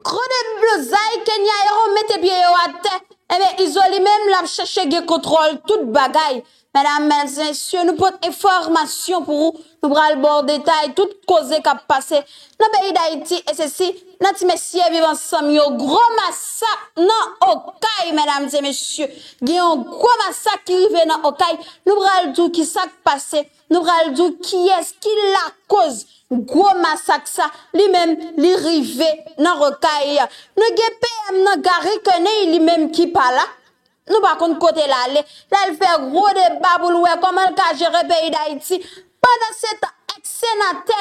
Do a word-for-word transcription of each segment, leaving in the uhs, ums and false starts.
Gwo deblozay, Kenya yo mete pye yo atè. Ebyen, Izo li menm, l ap chèche gen kontwòl tout bagay. Medam, medam e mesye, nou pote enfòmasyon pou ou. Nou pral ba w detay tout koze k ap pase nan peyi Dayiti, e sesi nan ti mesye Viv Ansanm yo. Gwo masak nan Okay, medam e mesye. Gen yon gwo masak ki rive nan Okay. Nou pral di w ki sa k pase. Nou pral di w kiyès ki lakoz gwo masak sa. Li menm, li rive nan Okay. Nou gen P M nan, Garry Conille, li menm ki pa la. Nou pa konn kote l ale. L al fè gwo deba pou l wè kòman l ka jere peyi Dayiti. Pandansetan, èks senatè,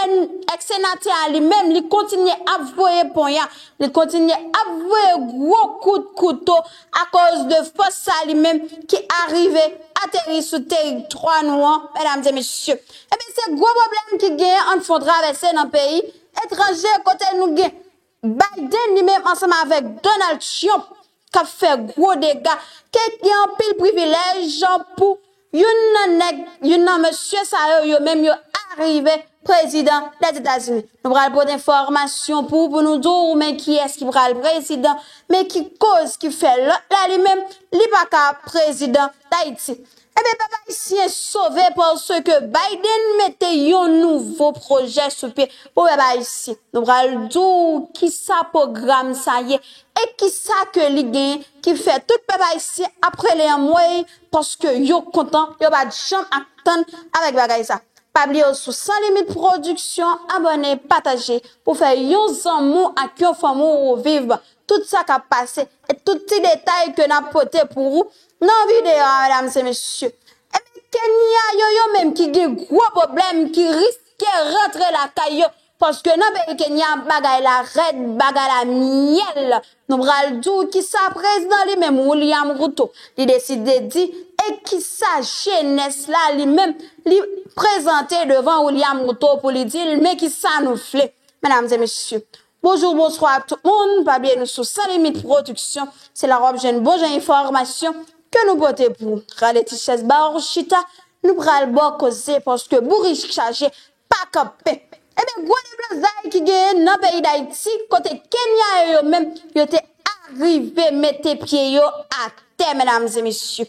èks senatè a li menm, li kontinye ap voye ponya, li kontinye ap voye gwo kout kouto akoz de fòs sa li menm ki arive ateri sou teritwa nou an, medam e mesye. Ebyen, se gwo pwoblèm ki genyen ant fon travèse nan peyi etranje kote nou gen Biden li menm ansanm avèk Donald Trump k ap fè gwo dega, ke gen anpil privilèj pou youn nan nèg, youn nan mesye sa yo, yo menm yo arive prezidan Lèzetazini. Nou pral pote enfòmasyon pou, pou nou di w, men kiyès ki pral prezidan, men ki koz ki fè lòt la li menm, li pa ka prezidan Dayiti. Ebyen, pèp ayisyen sove paske Biden mete yon nouvo pwojè sou pye pou pèp ayisyen. Nou pral di w kisa pwogram sa ye e kisa ke li genyen ki fè tout pèp ayisyen ap rele anmwey paske yo kontan, yo pa t janm atann avèk bagay sa. Pa bliye w sou San Limit Pwodiksyon, abòne, pataje pou fè yon zanmi w ak yon fanmi w viv tout sa k ap pase e tout ti detay ke n ap pote pou ou nan videyo a, medam e mesye. Ebyen, Kenya yo, yo menm ki gen gwo pwoblèm, ki riske rantre lakay yo, paske nan peyi Kenya, bagay la rèd, bagay la myèl. Nou pral di w kisa prezidan li menm, William Ruto, li deside di, e kisa jenès la li menm, li prezante devan William Ruto pou li di l, men kisa nou vle, medam e mesye. Bonjou, bonswa tout moun. Pa bliye nou sou San Limit Pwodiksyon. Se la w ap jwenn bon jan enfòmasyon ke nou pote pou ou. Rale ti chèz ba w chita, nou pral ba w koze paske bourich chaje pa kanpe. Ebyen, gwo deblozay ki genyen nan peyi Dayiti kote Kenya yo, yo menm, yo te arive mete pye yo atè, medam e mesye.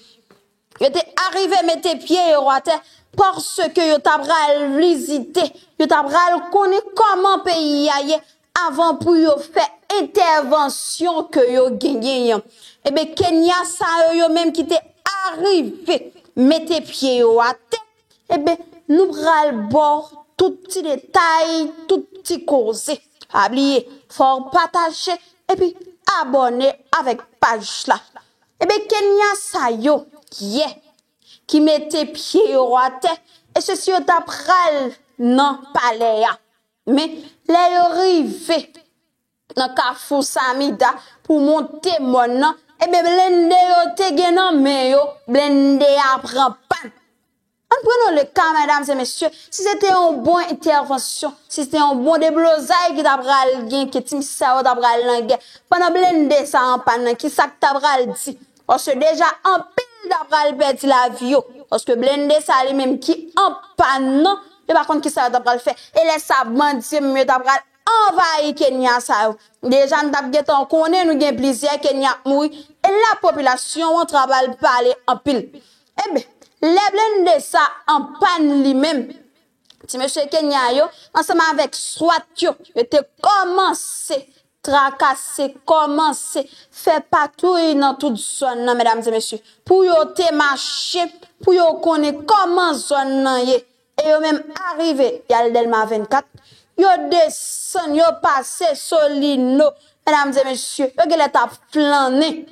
Yo te arive mete pye yo atè paske yo ta pral vizite, yo ta pral konnen kòman peyi a ye avan pou yo fè entèvansyon ke yo genyen an. Ebyen, Kenya sa yo, yo menm ki te arive mete pye yo atè, ebyen, nou pral ba w tout ti detay, tout ti koze. Pa bliye, fò w pataje epi abòne avèk paj la. Ebyen, Kenya sa yo, yè, ki mete pye yo atè, e sesi yo ta pral nan palè a. Men, lè yo rive nan Kafou Samida pou monte mòn nan, ebyen, blende yo te gen nan men yo, blende a pran pàn. Ann pran nou le ka, medam e mesye, si se te yon bon entèvansyon, si se te yon bon deblozay ki ta pral gen, ke ti misye sa yo ta pral nan gè, pandan blende sa an pàn nan, kisa k ta pral di? Paske deja anpil ta pral pèdi lavi yo. Paske blende sa li menm ki an pàn nan, yo pa konn kisa yo ta pral fè. E lè sa bandi yo menm yo ta pral anvayi Kenya sa yo. Deja n t ap gentan konnen nou gen plizyè Kenya k mouri. E lapopilasyon an ta pral pale anpil. Ebyen, lè blende sa an pàn li menm, ti mesye Kenya yo, ansanm avèk swat yo, yo te kòmanse trakase, kòmanse fè patwouy nan tout zòn nan, medam e mesye. Pou yo te mache, pou yo konnen kòman zòn nan ye. E yo menm arive, y al Dèlma vennkat, yo desann, yo pase Solino, medam e mesye, yo genlè t ap flannen.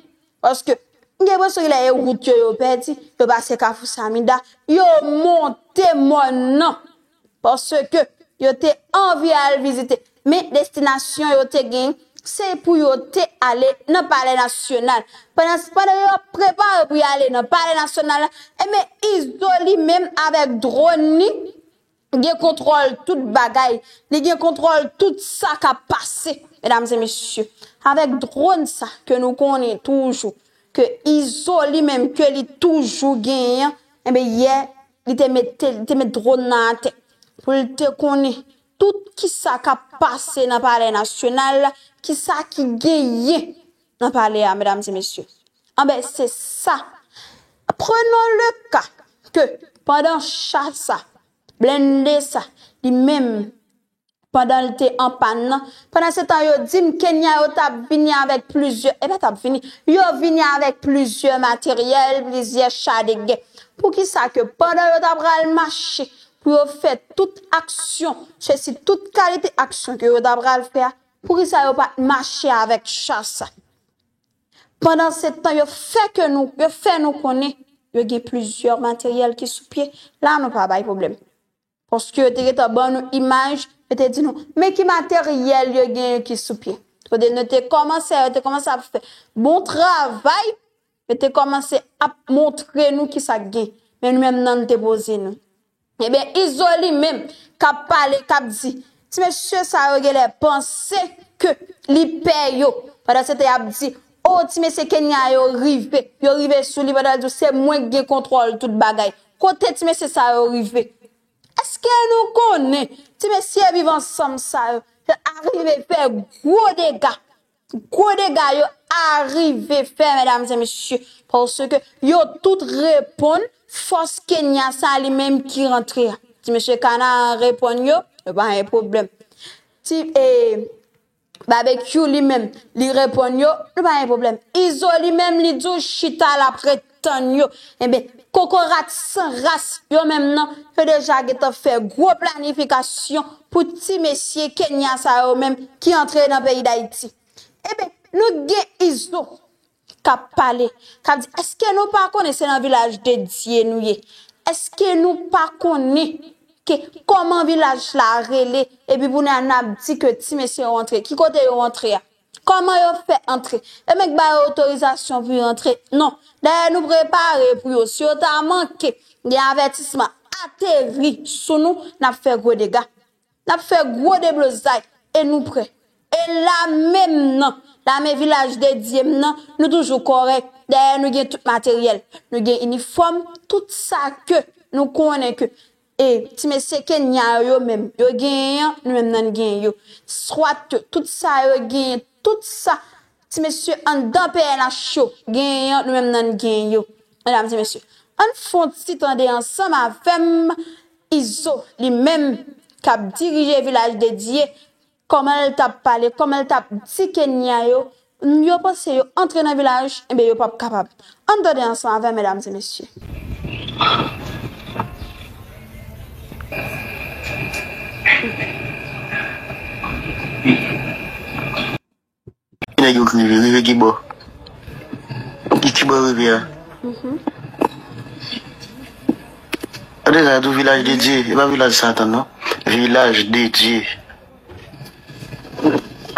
Paske, m gen enpresyon genlè e wout yo, yo pèdi, yo pase Kafou Samida, yo monte mòn nan. Paske yo te anvi al vizite. Men destinasyon yo te gen, se pou yo te ale nan Palè Nasyonal. Pandan, pandan yo ap prepare pou y ale nan Palè Nasyonal la, ebyen, Izo li menm avèk dwòn li, gen kontwòl tout bagay. Li gen kontwòl tout sa k ap pase, medam e mesye. Avèk dwòn sa ke nou konnen toujou, ke Izo li menm, ke li toujou genyen an, ebyen, yè, li te mete, li te met dwòn nan atè. Pou l te konnen tout kisa k ap pase nan Palè Nasyonal, kisa ki genyen nan palè a, medam e mesye. Anben, se sa. Prenons le cas ke pandan cha sa, blende sa, li menm, pandan l te an pàn nan, pandan se tan yo di m Kenya yo t ap vini avèk plizyè, e pa t ap vini, yo vini avèk plizyè materyèl, plizyè cha de gè. Poukisa ke pandan yo ta pral mache pou yo fè tout aksyon, sesi tout kalite aksyon ke yo ta pral fè a, poukisa yo pa t mache avèk cha sa? Pandan se tan yo fè ke nou, yo fè nou konnen yo gen plizyè materyèl ki sou pye, la nou pa bay pwoblèm. Paske yo te gentan ban nou imaj, yo te di nou, men ki materyèl yo genyen ki sou pye. Kote nou te kòmanse, yo te kòmanse ap fè bon travay, yo te kòmanse ap montre nou kisa k gen. Men nou menm nan, nou te poze nou. Ebyen, Izo li menm, k ap pale, k ap di, ti mesye sa yo genlè panse ke li pè yo. Pandan se tan y ap di, o, ti mesye Kenya yo rive, yo rive sou li, pandan l di, se mwen k gen kontwòl tout bagay. Kote ti mesye sa yo rive? Èske nou konnen ti mesye Viv Ansanm sa yo, yo arive fè gwo dega? Gwo dega yo arive fè, medam e mesye, paske yo tout reponn fòs Kenya sa li menm ki rantre a. Ti mesye Kanaran reponn yo, yo pa gen pwoblèm. Ti, e, Babekyou li menm, li reponn yo, nou pa gen pwoblèm. Izo li menm, li di w chita l ap ret tann yo. Enben, kokorat san ras yo menm nan, yo deja gentan fè gwo planifikasyon pou ti mesye Kenya sa yo menm ki antre nan peyi Dayiti. Enben, nou gen Izo k ap pale, k ap di, èske nou pa konnen se nan vilaj de Dye nou ye? Èske nou pa konnen ke kòman vilaj la rele, epi pou n a, n ap di ke ti mesye yo antre? Ki kote yo antre a? Kòman yo fè antre? Yo menm ba yo otorizasyon pou yo antre? Non. Dayè, nou prepare pou yo. Si yo ta manke gen avètisman ateri sou nou, n ap fè gwo dega. N ap fè gwo deblozay e nou prè. E lame m nan, lame Vilaj de Dye m nan, nou toujou kòrèk. Dayè, nou gen tout materyèl. Nou gen inifòm, tout sa ke nou konnen ke, e, ti mesye Kenya yo, yo menm, yo genyen an, nou menm nan, n genyen yo. Swat yo, tout sa yo genyen, tout sa ti mesye anndan P N H yo genyen an, nou menm nan, n genyen yo. Medam e mesye, ann fè yon ti tande ansanm avè m, Izo, li menm k ap dirije Vilaj de Dye, kòman l t ap pale, kòman l t ap di Kenya yo, yo panse yo antre nan vilaj, enben yo p ap kapab. Ann tande ansanm avè m, medam e mesye. Nèg yo k rive, rive ki bò? Ki, ki bò rive a? Tande sa, tou Vilaj de Dye, e pa vilaj Satan, non. Vilaj de Dye.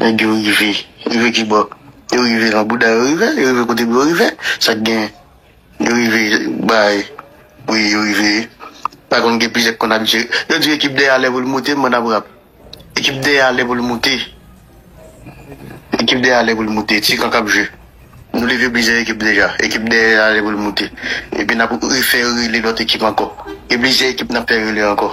Nèg yo rive, rive ki bò? Yo rive nan bouda, yo rive, yo rive kote pou yo rive. Sa k gen? Yo rive, bay. Wi, yo rive. Pa konn gen plizyè k konn abitye. Yo di ekip dèyè a lè pou l moute, mwen ap rap. Ekip dèyè a lè pou l moute. Ekip dèyè a lè pou l moute. Ti kan k ap jwe. Nou leve plizyè ekip deja. Ekip dèyè a lè pou l moute. Epi n ap refè rele lòt ekip ankò. Gen plizyè ekip n ap fè rele ankò.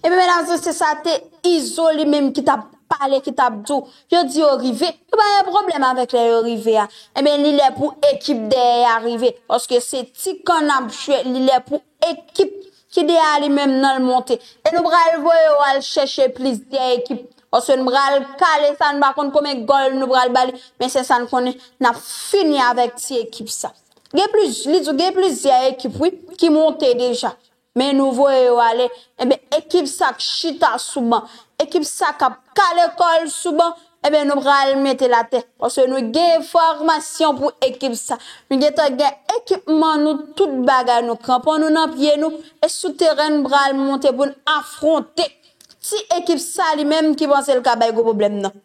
Ebyen, medam e mesye, sa te Izo li menm ki t ap pale, ki t ap di w, yo di yo rive, yo pa gen pwoblèm avèk lè yo rive a. Ebyen, li lè pou ekip dèyè a rive, paske se ti kan n ap jwe, li lè pou ekip ki dèyè a li menm nan l monte. E nou pral voye yo al chèche plizyè ekip, paske nou pral kale sa, nou pa konn konbyen gòl nou pral ba li, men se sa n konnen, n ap fini avèk ti ekip sa. Gen pliz-, li di w gen plizyè ekip, wi, ki monte deja. Men nou voye yo ale, enben, ekip sa k chita sou ban, ekip sa k ap kale kò l sou ban, enben, nou pral mete l atè. Paske nou gen enfòmasyon pou ekip sa. Nou gentan gen ekipman nou, tout bagay nou, kranpon nou nan pye nou, e sou teren n pral monte pou n afwonte ti ekip sa li menm ki panse l ka bay gwo pwoblèm nan.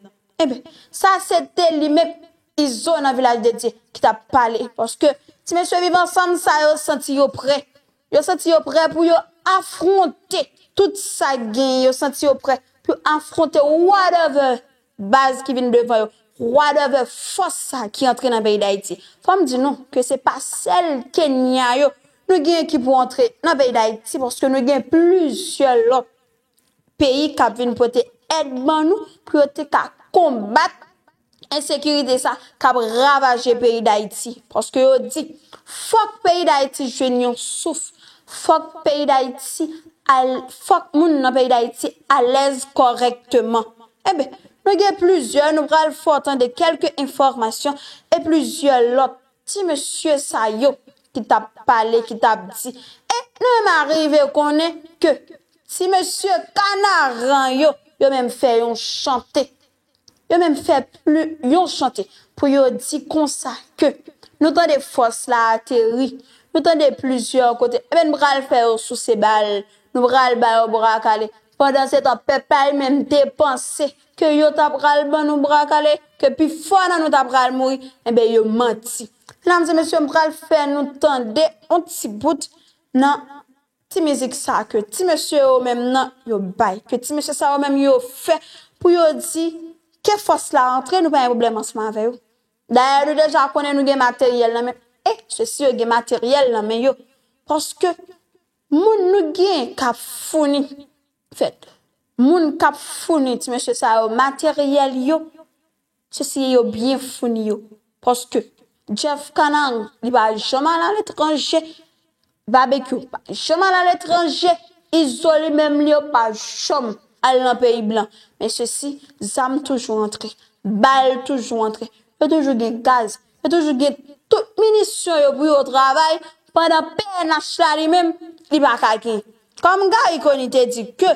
Enben, sa se te li menm Izo nan Vilaj de Dye ki t ap pale. Paske ti mesye Viv Ansanm sa yo santi yo prè. Yo santi yo prè pou yo afwonte tout sa k genyen. Yo santi yo prè pou yo afwonte whatever baz ki vin devan yo. whatever fòs sa ki antre nan peyi Dayiti. Fò m di nou ke se pa sèl Kenya yo nou gen ki pou antre nan peyi Dayiti, paske nou gen plizyè lòt peyi k ap vin pote èd ban nou pou yo te ka konbat ensekirite sa k ap ravaje peyi Dayiti. Paske yo di, fòk peyi Dayiti jwenn yon souf, fòk peyi Dayiti al, fòk moun nan peyi Dayiti alèz kòrèkteman. Enben, nou gen plizyè, nou pral fè w tande kèlke enfòmasyon e plizyè lòt ti mesye sa yo ki t ap pale, ki t ap di. E nou menm arive konnen ke ti mesye Kanaran yo, yo menm fè yon chante. Yo menm fè pli yon chante pou yo di konsa ke nou tande fòs la ateri, nou tande plizyè kote. Enben, nou pral fè yo souse bal, nou pral ba yo bra kale. Pandan se tan, pèp la li menm te panse ke yo ta pral ban nou bra kale, ke pifò nan nou ta pral mouri. Enben, yo manti. Medam e mesye, m pral fè nou tande yon ti bout nan ti mizik sa ke ti mesye yo menm nan yo bay, ke ti mesye sa yo menm yo fè pou yo di ke fòs la antre, nou pa gen pwoblèm ansanm avè yo. Dayè, nou deja konnen nou gen materyèl nan men, e sesi yo gen materyèl nan men yo. Paske moun nou gen k ap founi, fèt, moun k ap founi ti mesye sa yo materyèl yo, sesi yo byen founi yo. Paske Jeff Kanang, li pa janm al aletranje. Babekyou pa janm al aletranje. Izo li menm li yo pa janm al nan peyi blan. Men sesi, zam toujou antre. Bal toujou antre. Yo toujou gen gaz. Yo toujou gen tout minisyon yo pou yo travay. Pandan P N H la li menm, li pa ka gen. Kòm Garry Conille te di ke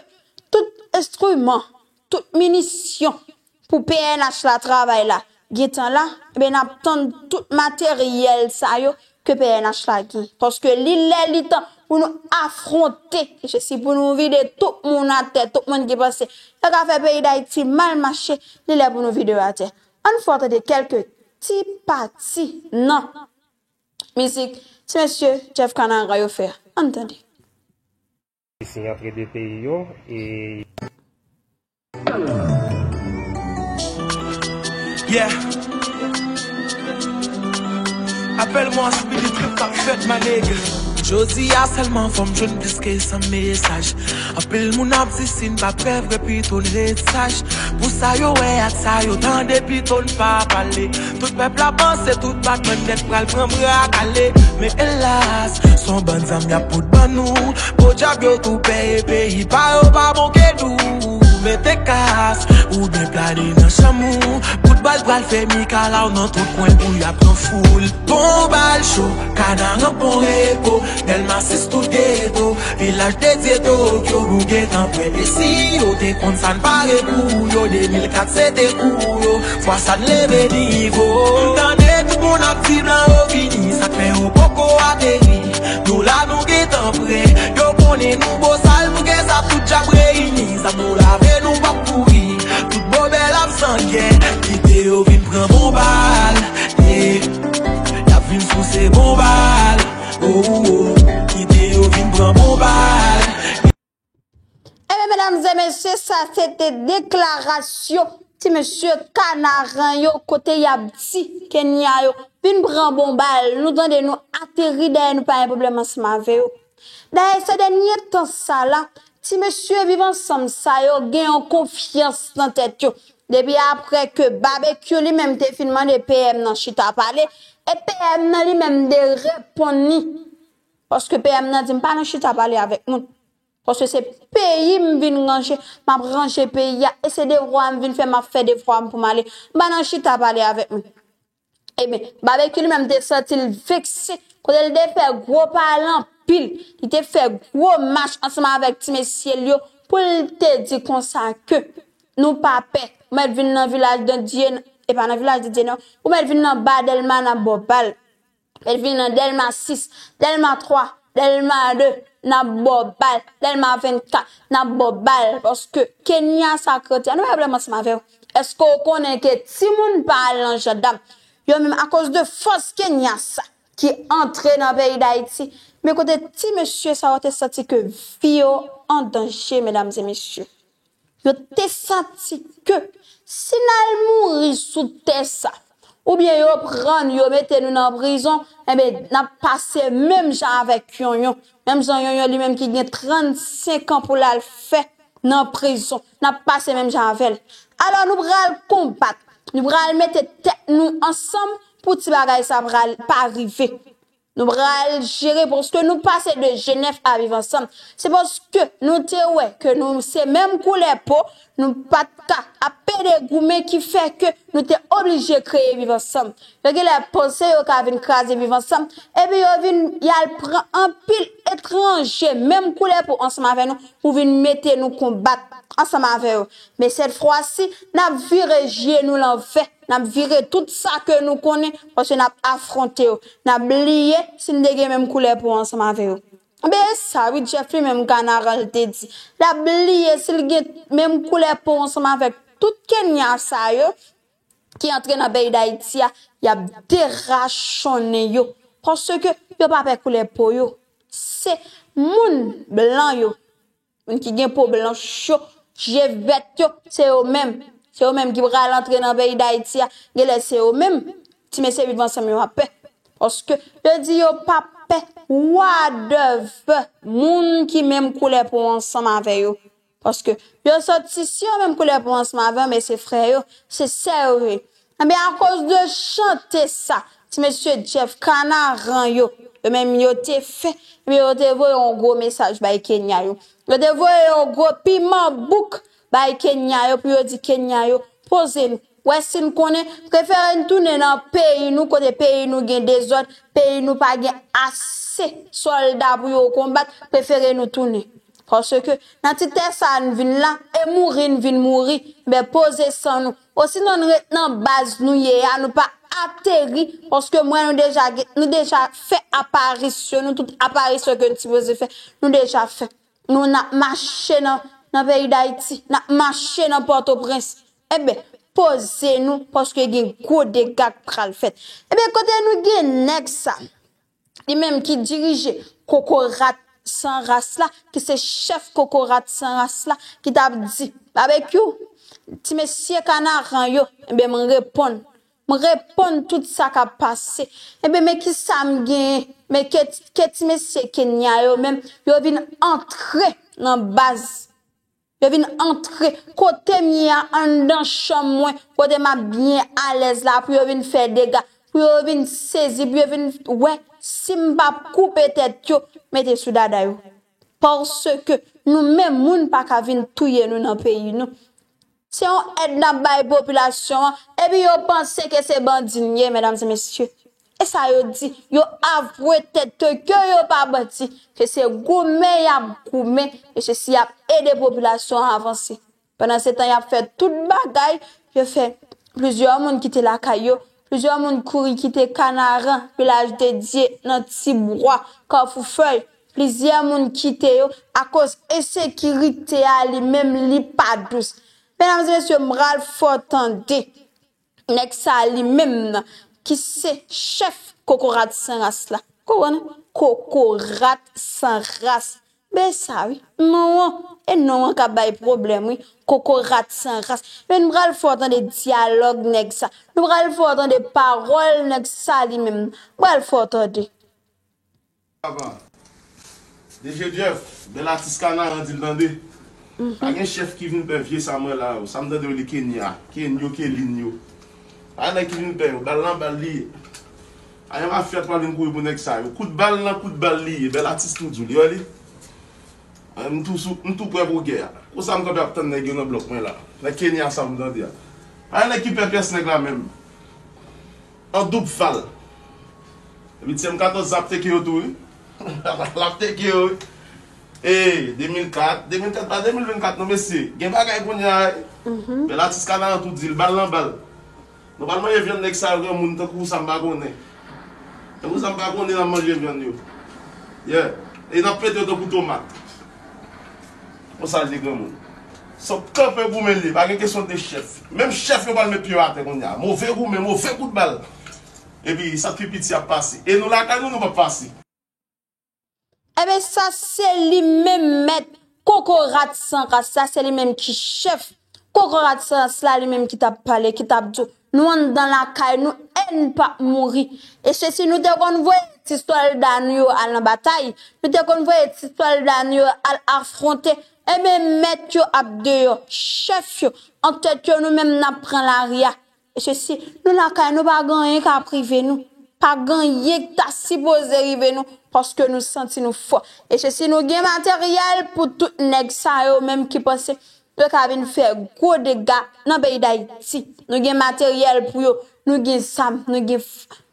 tout enstriman, tout minisyon pou P N H la travay la gentan la, enben, n ap tann tout materyèl sa yo ke P N H la gen. Paske li lè li tan pou nou afwonte, se si pou nou vide tout moun atè, tout moun ki panse yo ka fè peyi Dayiti mal mache, li lè pou nou vide yo atè. Ann fè w tande kèlke ti pati nan mizik ti mesye Jeff Kanang yo fè. Ann tande. Isi antre de peyi yo, e Yeah. Appelle-moi Speedy Trip k ap fèt, my nigga. Jodi a sèlman fò m jwenn plis ke san mesaj. Anpil moun ap di si n pa pè vre pito n ret saj. Pou sa yo wè ak sa yo tande pito n pa pale. Tout pèp la panse tout Batman nèt pral pran bra kale. Men elas, s on bann zam y ap pote ban nou. Podyab yo tou pè e peyi pa yo pa bon ke nou. Mete kas, oubyen plane nan chanm ou. Bout bal pral fè mikalaw nan tout kwen pou y ap pran foul. Bon bal cho, Kanaran bon repo. Dèlma sis tout geto, vilaj dedye Tokyo, nou gentan prè. E si yo te konn sa n pare pou yo, de mil kat se te kou yo. Fwa sa n leve nivo. M tande tout moun ap di blan yo vini, sa k fè yo poko ateri. Nou la nou gentan prè. Yo konnen nou bosal, nou gen zam tout djab reyini. Zam nou lave, nou p ap kouri. Tout bobèl ap sangè. Kite yo vin pran bon bal. Yeah. Y ap vin souse bon bal. Oh, oh, oh. Kite yo vin pran bon bal. Ebyen, medam e mesye, sa se te deklarasyon ti mesye Kanaran yo kote y ap di Kenya yo vin pran bon bal. Nou tande, nou ateri, dayè nou pa gen pwoblèm ansanm avè yo. Dayè, se dènye tan sa la, ti mesye Viv Ansanm sa yo gen yon konfyans nan tèt yo. Depi apre ke Babekyou li menm te fin mande P M nan chita pale, e P M nan li menm te reponn li. Paske P M nan di, "M pa nan chita pale avèk moun. Paske se peyi m vin ranje, m ap ranje peyi a, e se devwa m vin fè, m ap fè devwa m pou m ale. M pa nan chita pale avèk moun." Ebyen, Babekyou li menm te santi l vekse, kote l te fè gwo pale anpil. Li te fè gwo mach ansanm avèk ti mesye l yo pou l te di konsa ke nou pa pè. Ou mèt vin nan vilaj de Dye, e pa nan vilaj de Dye non. Ou mèt vin nan ba Dèlma, n ap ba w bal. Ou mèt vin nan Dèlma sis, Dèlma twa, Dèlma de, n ap ba w bal. Dèlma vennkat, n ap ba w bal. Paske Kenya sa k rete a, nou pa pwoblèm ansanm avè w. Èske w konnen ke timoun pa al nan jandam? Yo menm, akoz de fòs Kenya sa ki antre nan peyi Dayiti, men kote ti mesye sa yo te santi ke vi yo an danje, medam e mesye. Yo te santi ke si n al mouri sou tè sa, oubyen yo pran n, yo mete nou nan prizon, enben, n ap pase menm jan avèk Yonyon. Menm jan Yonyon li menm ki gen trannsenk an pou l al fè nan prizon. N ap pase menm jan avè l. Alò, nou pral konbat. Nou pral mete tèt nou ansanm pou ti bagay sa pral pa rive. Nou pral jere paske nou pase de G nèf a Viv Ansanm. Se paske nou te wè ke nou se menm koulè po, nou pa t ka ap pede goumen ki fè ke nou te oblije kreye Viv Ansanm. Yo genlè panse yo ka vin kraze Viv Ansanm, epi yo vin y al pran anpil etranje menm koulè po ansanm avè nou pou vin mete nou konbat ansanm avè yo. Men sèt fwa si, n ap vire je nou lanvè. N ap vire tout sa ke nou konnen, paske n ap afwonte yo. N ap bliye si n te gen menm koulè po ansanm avè yo. Enben, e sa, wi, Jeff li menm Kanaran l te di. L ap bliye si l gen menm koulè po ansanm avèk tout Kenya sa yo ki antre nan peyi Dayiti a, y ap derachonnen yo. Paske yo pa pè koulè po yo. Se moun blan yo. Moun ki gen po blanch yo, je vèt yo, se yo menm. Se yo menm ki pral antre nan peyi Dayiti a. Genlè se yo menm, ti mesye Viv Ansanm yo ap pè. Paske yo di yo pa pè whatever moun ki menm koulè po ansanm avè yo. Paske yo sòti si yo menm koulè po ansanm avè yo, men se frè yo, se sè yo ye. Enben, akoz de chante sa, ti mesye Jeff Kanaran yo, yo menm yo te fè, enben, yo te voye yon gwo mesaj bay Kenya yo. Yo te voye yon gwo piman bouk bay Kenya yo pou yo di Kenya yo, poze nou. Wè si n konnen, prefere n tounen nan peyi nou, kote peyi nou gen dezòd, peyi nou pa gen ase sòlda pou yo konbat, prefere nou tounen. Paske nan ti tè sa a n vin la, e mouri n vin mouri, enben poze san nou. Osinon n ret nan baz nou ye a, nou pa ateri, paske m wè nou deja gen, nou deja fè aparisyon nou, tout aparisyon ke n sipoze fè, nou deja fè. Nou n ap mache nan, nan peyi Dayiti, n ap mache nan Pòtoprens. Enben, poze nou, paske gen gwo dega k pral fèt. Enben, kote nou gen nèg sa, li menm ki dirije kokorat san ras la, ki se chèf kokorat san ras la, ki t ap di, Babekyou, ti mesye Kanaran yo, enben, m reponn. M reponn tout sa k ap pase. Enben, men kisa m genyen? Men ke, ke ti mesye Kenya yo menm, yo vin antre nan baz. Yo vin antre kote m ye a, anndan chanm mwen, kote m ap byen alèz la, pou yo vin fè dega, pou yo vin sezi, pou yo vin wè si m p ap koupe tèt yo, mete sou dada yo. Paske nou menm moun pa ka vin touye nou nan peyi nou. Se yon èd n ap bay popilasyon an, epi yo panse ke se bandi n ye, medam e mesye. E sa yo di, yo avwe tèt yo ke yo pa bandi, ke se goumen y ap goumen, e se si y ap ede popilasyon an avanse. Pandan se tan, y ap fè tout bagay, yo fè plizyè moun kite lakay yo, plizyè moun kouri kite Kanaran, Vilaj de Dye, nan Tibwa, Kafou Fèy, plizyè moun kite yo akoz ensekirite a li menm li pa dous. Medam e mesye, m pral fè w tande nèg sa li menm nan, ki se chèf kokorat san ras la. Konprann? Kokorat san ras. Men sa wi, non an, e non an k ap bay pwoblèm wi. Kokorat san ras. Men nou pral fè w tande dyalòg nèg sa. Nou pral fè w tande pawòl nèg sa li menm. Nou pral fè w tande. Papa. D J Jeff, bèl atis Kanaran di l tande. Pa gen chèf ki vin pè vye sa m wè la yo. Sa m tande yo li Kenya. Kenyo, Kelin yo. Pa gen nèg ki vin pè yo. Bal lan bal li ye. Pa gen mafya k pral vin kouri pou nèg sa yo. Kout bal lan kout bal li ye. Bèl atis tou di w li. Wè li? M tou sou, m tou prè pou gè a. Konsa m kanpe ap tann nèg yo nan blòk mwen la. Nèg Kenya sa m tande a. Pa gen nèg ki pè pyès nèg la menm. An doub fal. Epi ti M katòz la ap teke yo tou wi. L ap teke yo wi. E, de mil kat, de mil kat pa de mil vennkat non mesye. Gen bagay kounye a wi. Bèl atis Kanaran tou di l, bal lan bal. Nou pral manje vyann nèg sa yo granmoun tankou sa m pa konnen. Tankou sa m pa konnen n ap manje vyann yo. Yeah. E n ap pete yo tankou tomat. Konsa l ye granmoun. Se kanpe goumen l ye, pa gen kesyon de chèf. Menm chèf yo pral met pye yo atè kounye a. Move goumen, move kout bal. Epi sa k pi piti ap pase. E nou lakay nou, nou p ap pase. Enben sa se li menm mèt kok kokorat san ras la, se li menm ki chèf. Kokorat san ras la, li menm ki t ap pale, ki t ap di w, nou anndan lakay nou e n p ap mouri. E sesi nou te konn voye ti sòlda nou yo al nan batay, nou te konn voye ti sòlda nou yo al afwonte. Ebyen, mèt yo ap deyò, chèf yo, antèt yo, nou menm n ap pran lari a. E sesi, nou lakay nou pa gen anyen k ap rive nou. Pa gen anyen k ta sipoze rive nou, paske nou santi nou fò. E sesi, nou gen materyèl pou tout nèg sa yo menm ki panse yo ka vin fè gwo dega nan peyi Dayiti. Nou gen materyèl pou yo, nou gen zam, nou gen,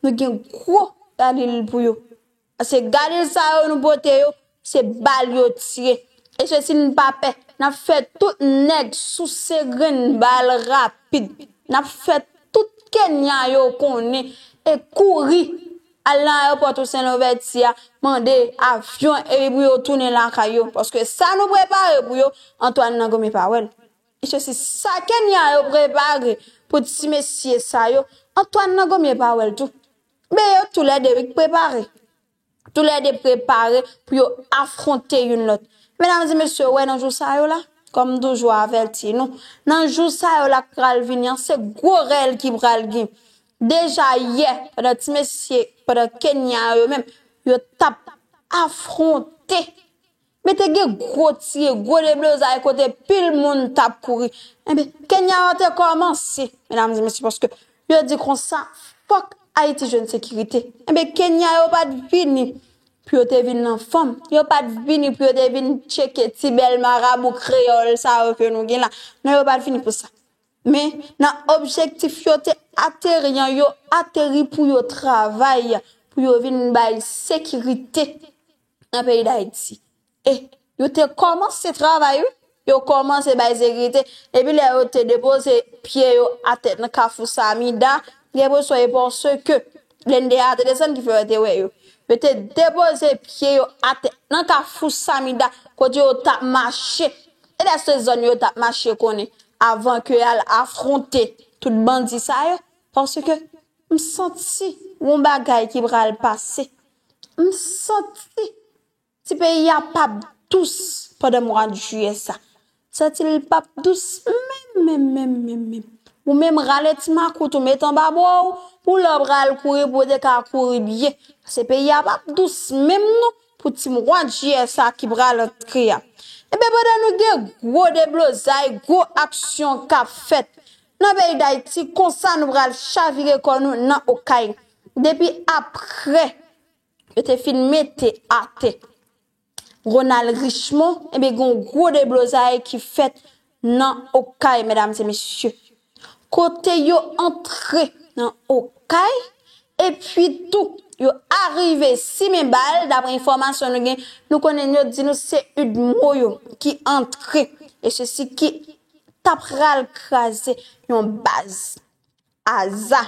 nou gen gwo galil pou yo. Paske galil sa yo nou pote yo, se bal yo tire. E sesi n pa pè, n ap fè tout nèg souse grenn bal rapid. N ap fè tout Kenya yo konnen e kouri al nan ayewopò Tousen Louvèti a, mande avyon epi pou yo tounen lakay yo. Paske sa nou prepare pou yo, Antoine nan gòmye pa wè l. E sesi sa Kenya yo prepare pou ti mesye sa yo, Antoine nan gòmye pa wè l tou. Men yo toulède wi k prepare. Toulède prepare pou yo afwonte youn lòt. Medam e mesye, w wè nan jou sa yo la, kòm m toujou avèti nou, nan jou sa yo la k pral vini an, se gwo rèl ki pral gen. Deja yè, pandan ti mesye, pandan Kenya yo menm, yo t ap afwonte. Men te gen gwo tire, gwo deblozay kote pil moun t ap kouri. Enben, Kenya yo te kòmanse, medam e mesye, paske yo di konsa, fòk Ayiti jwenn sekirite. Enben, Kenya yo pa t vini pou yo te vin nan fòm. Yo pa t vini pou yo te vin tcheke ti bèl marabou kreyòl sa yo ke nou gen la. Non, yo pa t vini pou sa. Men, nan objektif yo te ateri an, yo ateri pou yo travay, pou yo vin bay sekirite nan peyi Dayiti. E yo te kòmanse travay, wi. Yo kòmanse bay sekirite. Epi lè yo te depoze pye yo atè nan Kafou Samida, gen presyon e panse ke blende a te desann ki fè yo te wè yo. Yo te depoze pye yo atè nan Kafou Samida, kote yo t ap mache. E dèske zòn yo t ap mache konnen avan ke y al afwonte tout bandi sa yo. Paske m santi yon bagay ki pral pase. M santi ti peyi a p ap dous pandan mwa jiyè sa. Santi l p ap dous menm, menm, menm, menm, menm. Ou menm rale ti makout ou met anba bra w, pou lè w pral kouri, pou w te ka kouri byen. Paske peyi a p ap dous menm non, pou ti mwa jiyè sa ki pral antre a. Enben, pandan nou gen gwo deblozay, gwo aksyon k ap fèt nan peyi Dayiti, konsa nou pral chavire kò nou nan Okay. Depi apre yo te fin mete atè Ronald Richemond, enben, gen yon gwo deblozay ki fèt nan Okay, medam e mesye. Kote yo antre nan Okay, epi tou, yo arive simen bal, dapre enfòmasyon nou gen, nou konnen yo di nou se UDMO yo ki antre, e sesi ki ta pral kraze yon baz aza.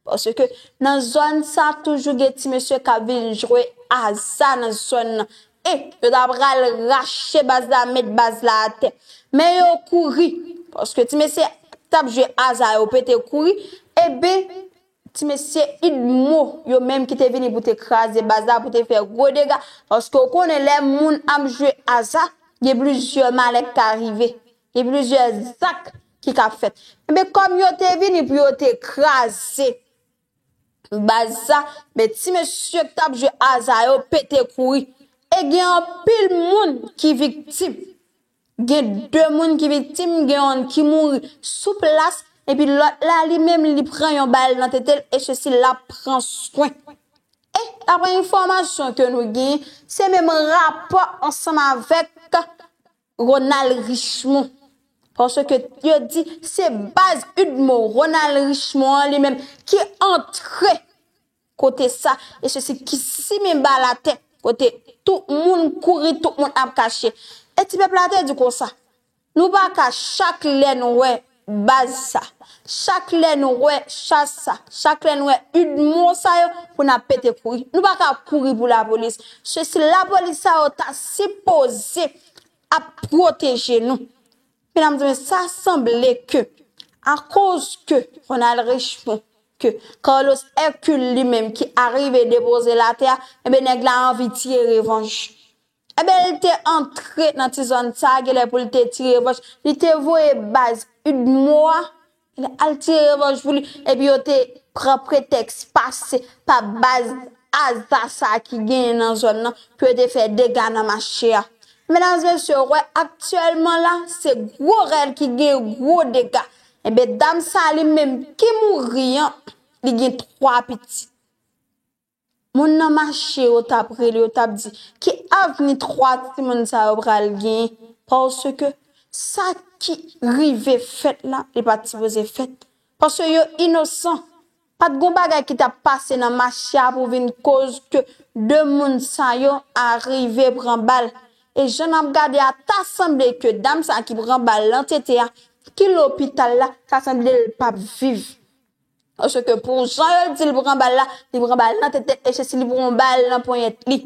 Paske nan zòn sa, toujou gen ti mesye k ap vin jwe aza nan zòn nan. E yo ta pral rache baz la, met baz la atè. Men yo kouri. Paske ti mesye k t ap jwe aza yo pete kouri. Enben, ti mesye UDMO yo menm ki te vini pou te kraze baz la, pou te fè gwo dega. Paske w konnen lè moun ap jwe aza, gen plizyè malè k ka rive. Gen plizyè zak ki ka fèt. Enben, kòm yo te vini pou yo te kraze baz sa, men ti mesye k t ap jwe aza yo pete kouri. E gen anpil moun ki viktim. Gen de moun ki viktim, gen youn ki mouri sou plas, epi lòt la, li menm, li pran yon bal nan tete l, e sesi l ap pran swen. E, dapre enfòmasyon ke nou genyen, se menm rapò ansanm avèk Ronald Richemond. Paske yo di se baz UDMO, Ronald Richemond an li menm, ki antre kote sa, e sesi ki simen bal atè, kote tout moun kouri, tout moun ap kache. E ti pèp la te di konsa, nou pa ka chak lè nou wè baz sa, chak lè nou wè chas sa, chak lè nou wè UDMO sa yo, pou n ap pete kouri. Nou pa ka kouri pou lapolis. Sesi lapolis sa yo ta sipoze ap pwoteje nou. Medam e mesye, sa sanble ke, akoz ke Ronald Richemond, ke Carlos Hercule li menm ki arive depoze l atè a, enben, nèg la anvi tire revanj. Enben, li te antre nan ti zòn sa a, genlè pou li te tire revanch. Li te voye baz Udmo a, li al tire revanch pou li, epi yo te pran pretèks pase pa baz aza sa a ki genyen nan zòn nan, pou yo te fè dega nan mache a. Medam, mesye, wè, aktyèlman la, se gwo rèl ki gen gwo dega. Enben, dam sa a li menm ki mouri an, li gen twa pitit. Moun nan mache yo t ap rele, yo t ap di, ki avni twa timoun sa yo pral genyen? Paske sa ki rive fèt la, li pa t sipoze fèt. Paske yo inosan. Pa t gon bagay ki t ap pase nan mache a pou vin koz ke de moun sa yo arive pran bal. E jan n ap gade a, ta sanble ke dam sa ki pran bal nan tete a, ki lopital la, ta sanble l p ap viv. Paske pou jan yo di l pran bal la, li pran bal nan tete, e se si li pran bal nan ponyèt li.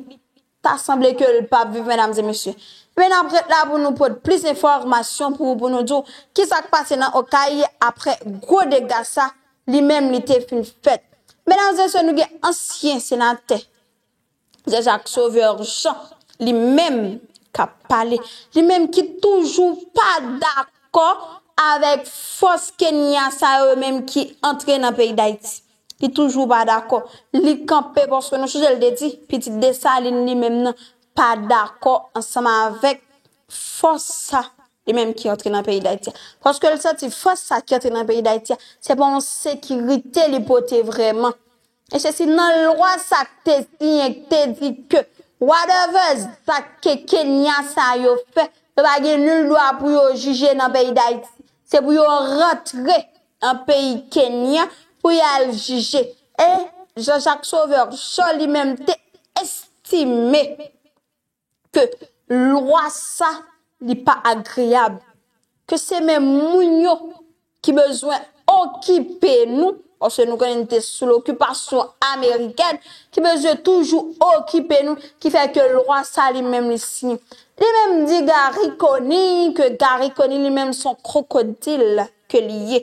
Ta sanble ke l p ap viv, medam e mesye. Men n ap ret la pou nou pote plis enfòmasyon pou, pou nou di w ki sa k pase nan Okay apre gwo dega sa, li menm li te fin fèt. Medam e mesye, nou gen ansyen senatè Jean-Jacques Sauveur Jean, li menm k ap pale, li menm ki toujou pa dakò avèk fòs Kenya sa yo menm ki antre nan peyi Dayiti. Li toujou pa dakò. Li kanpe paske nou sonje l te di, pitit Desalin li menm nan pa dakò ansanm avèk fòs sa, li menm ki antre nan peyi Dayiti a. Paske l santi fòs sa ki antre nan peyi Dayiti a, se pa yon sekirite li pote vrèman. E se si nan lwa sa k te siyen k te di ke whatever zak ke Kenya sa yo fè, yo pa gen nil dwa pou yo jije nan peyi Dayiti. Se pou yo rantre nan peyi Kenya pou y al jije. E Jean-Jacques Sauveur Jean li menm te estime ke lwa sa li pa agreyab, ke se menm moun yo ki bezwen okipe nou, paske nou konnen nou te sou lokipasyon amerikèn, ki bezwen toujou okipe nou, ki fè ke lwa sa li menm li siyen. Li menm di Garry Conille ke Garry Conille li menm se yon kwokodil ke li ye.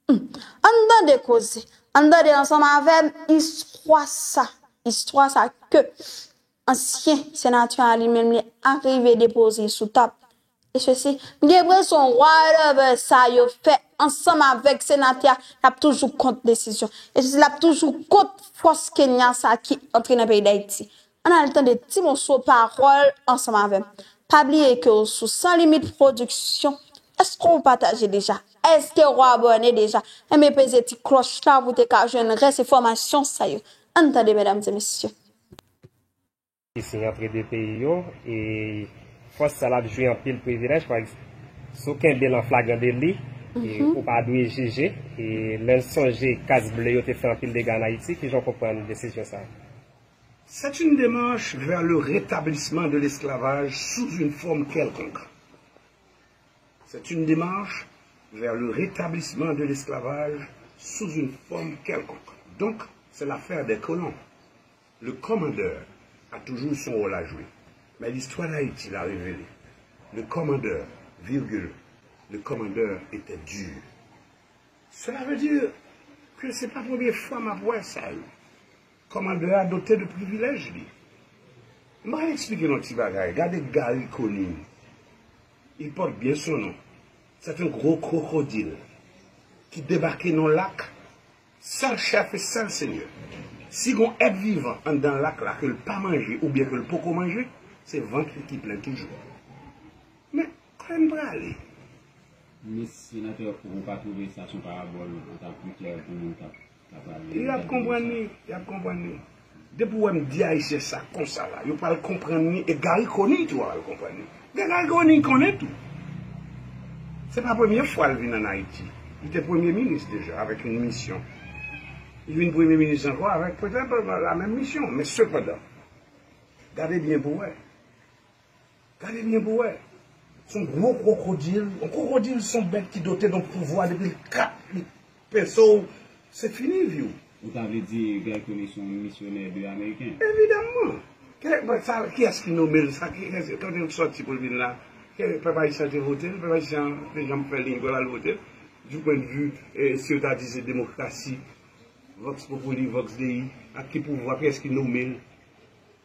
Hmm. Ann tande koze. Ann tande ansanm avè m istwa sa. Istwa sa ke ansyen senatè a li menm li arive depoze sou tab. E sesi, m gen enpresyon whatever sa yo fè ansanm avèk senatè a, y ap toujou kont desizyon. E sesi, l ap toujou kont fòs Kenya sa ki antre nan peyi Dayiti. Ann al tande ti moso pawòl ansanm avè m. Pa bliye ke w sou Sans Limites Production. Èske w pataje deja? Èske w abòne deja? Enben peze ti klòch la pou w te ka jwenn rès enfòmasyon sa yo. Ann tande, medam e mesye. Ki siyen antre de peyi yo, e fòs sa l ap jwi anpil privilèj, pa egzanp, si w kenbe l an flagran deli, e ou pa dwe jije, e lè n sonje kas ble yo te fè anpil dega ann Ayiti, kijan w konprann desizyon sa a? C'est une démarche vers le rétablissement de l'esclavage sous une forme quelconque. C'est une démarche vers le rétablissement de l'esclavage sous une forme quelconque. Donc, c'est l'affaire des colons. Le commandeur a toujours son rôle à jouer. Mais l'histoire d'Haïti l'a révélé. Le commandeur, virgule, le commandeur était dur. Cela veut dire que se pa premye fwa m ap wè sa yo. Kòmandè a dote de privilèj li. M pral eksplike nou yon ti bagay. Gade Garry Conille. Il porte bien son nom. C'est un gros crocodile qui débarque nan lak. Sèl chèf e sèl senyè. Si gon èt vivan anndan lak la ke l pa manje oubyen ke l poko manje, se vant li ki plen toujou. Men, kote n prale? Men senatè, ou pa twouve sa se yon parabòl antan pli klè pou moun k ap, k ap pale? Y ap konprann li, y ap konprann li. Depi w wè m di Ayisyen sa konsa la, yo pral konprann li, e Garry Conille tou pral konprann li. Garry Conille konnen tou. Se pa premye fwa l vin ann Ayiti. Li te premye minis deja avèk yon misyon. Li vin premye minis ankò avèk petèt la menm misyon. Men sepandan, gade byen pou w wè. Gade byen pou w wè. Se yon gwo kwokodil. Yon kwokodil se yon bèt ki dote de yon pouvwa depi l kat li penso w, se fini vi w. Ou ta vle di Garry Conille se yon misyonè de Ameriken? Evidamman. Kè, sa, kiyès ki nome l sa? Kiyès, kote l sòti pou l vin la? Kè pèp ayisyen te vote l? Pèp ayisyen an te janm fè liy pou l al vote l? Du point de vue, eh, si yo ta di se demokrasi, Vox Populi, Vox Dei, ak ki pouvwa, kiyès ki nome l?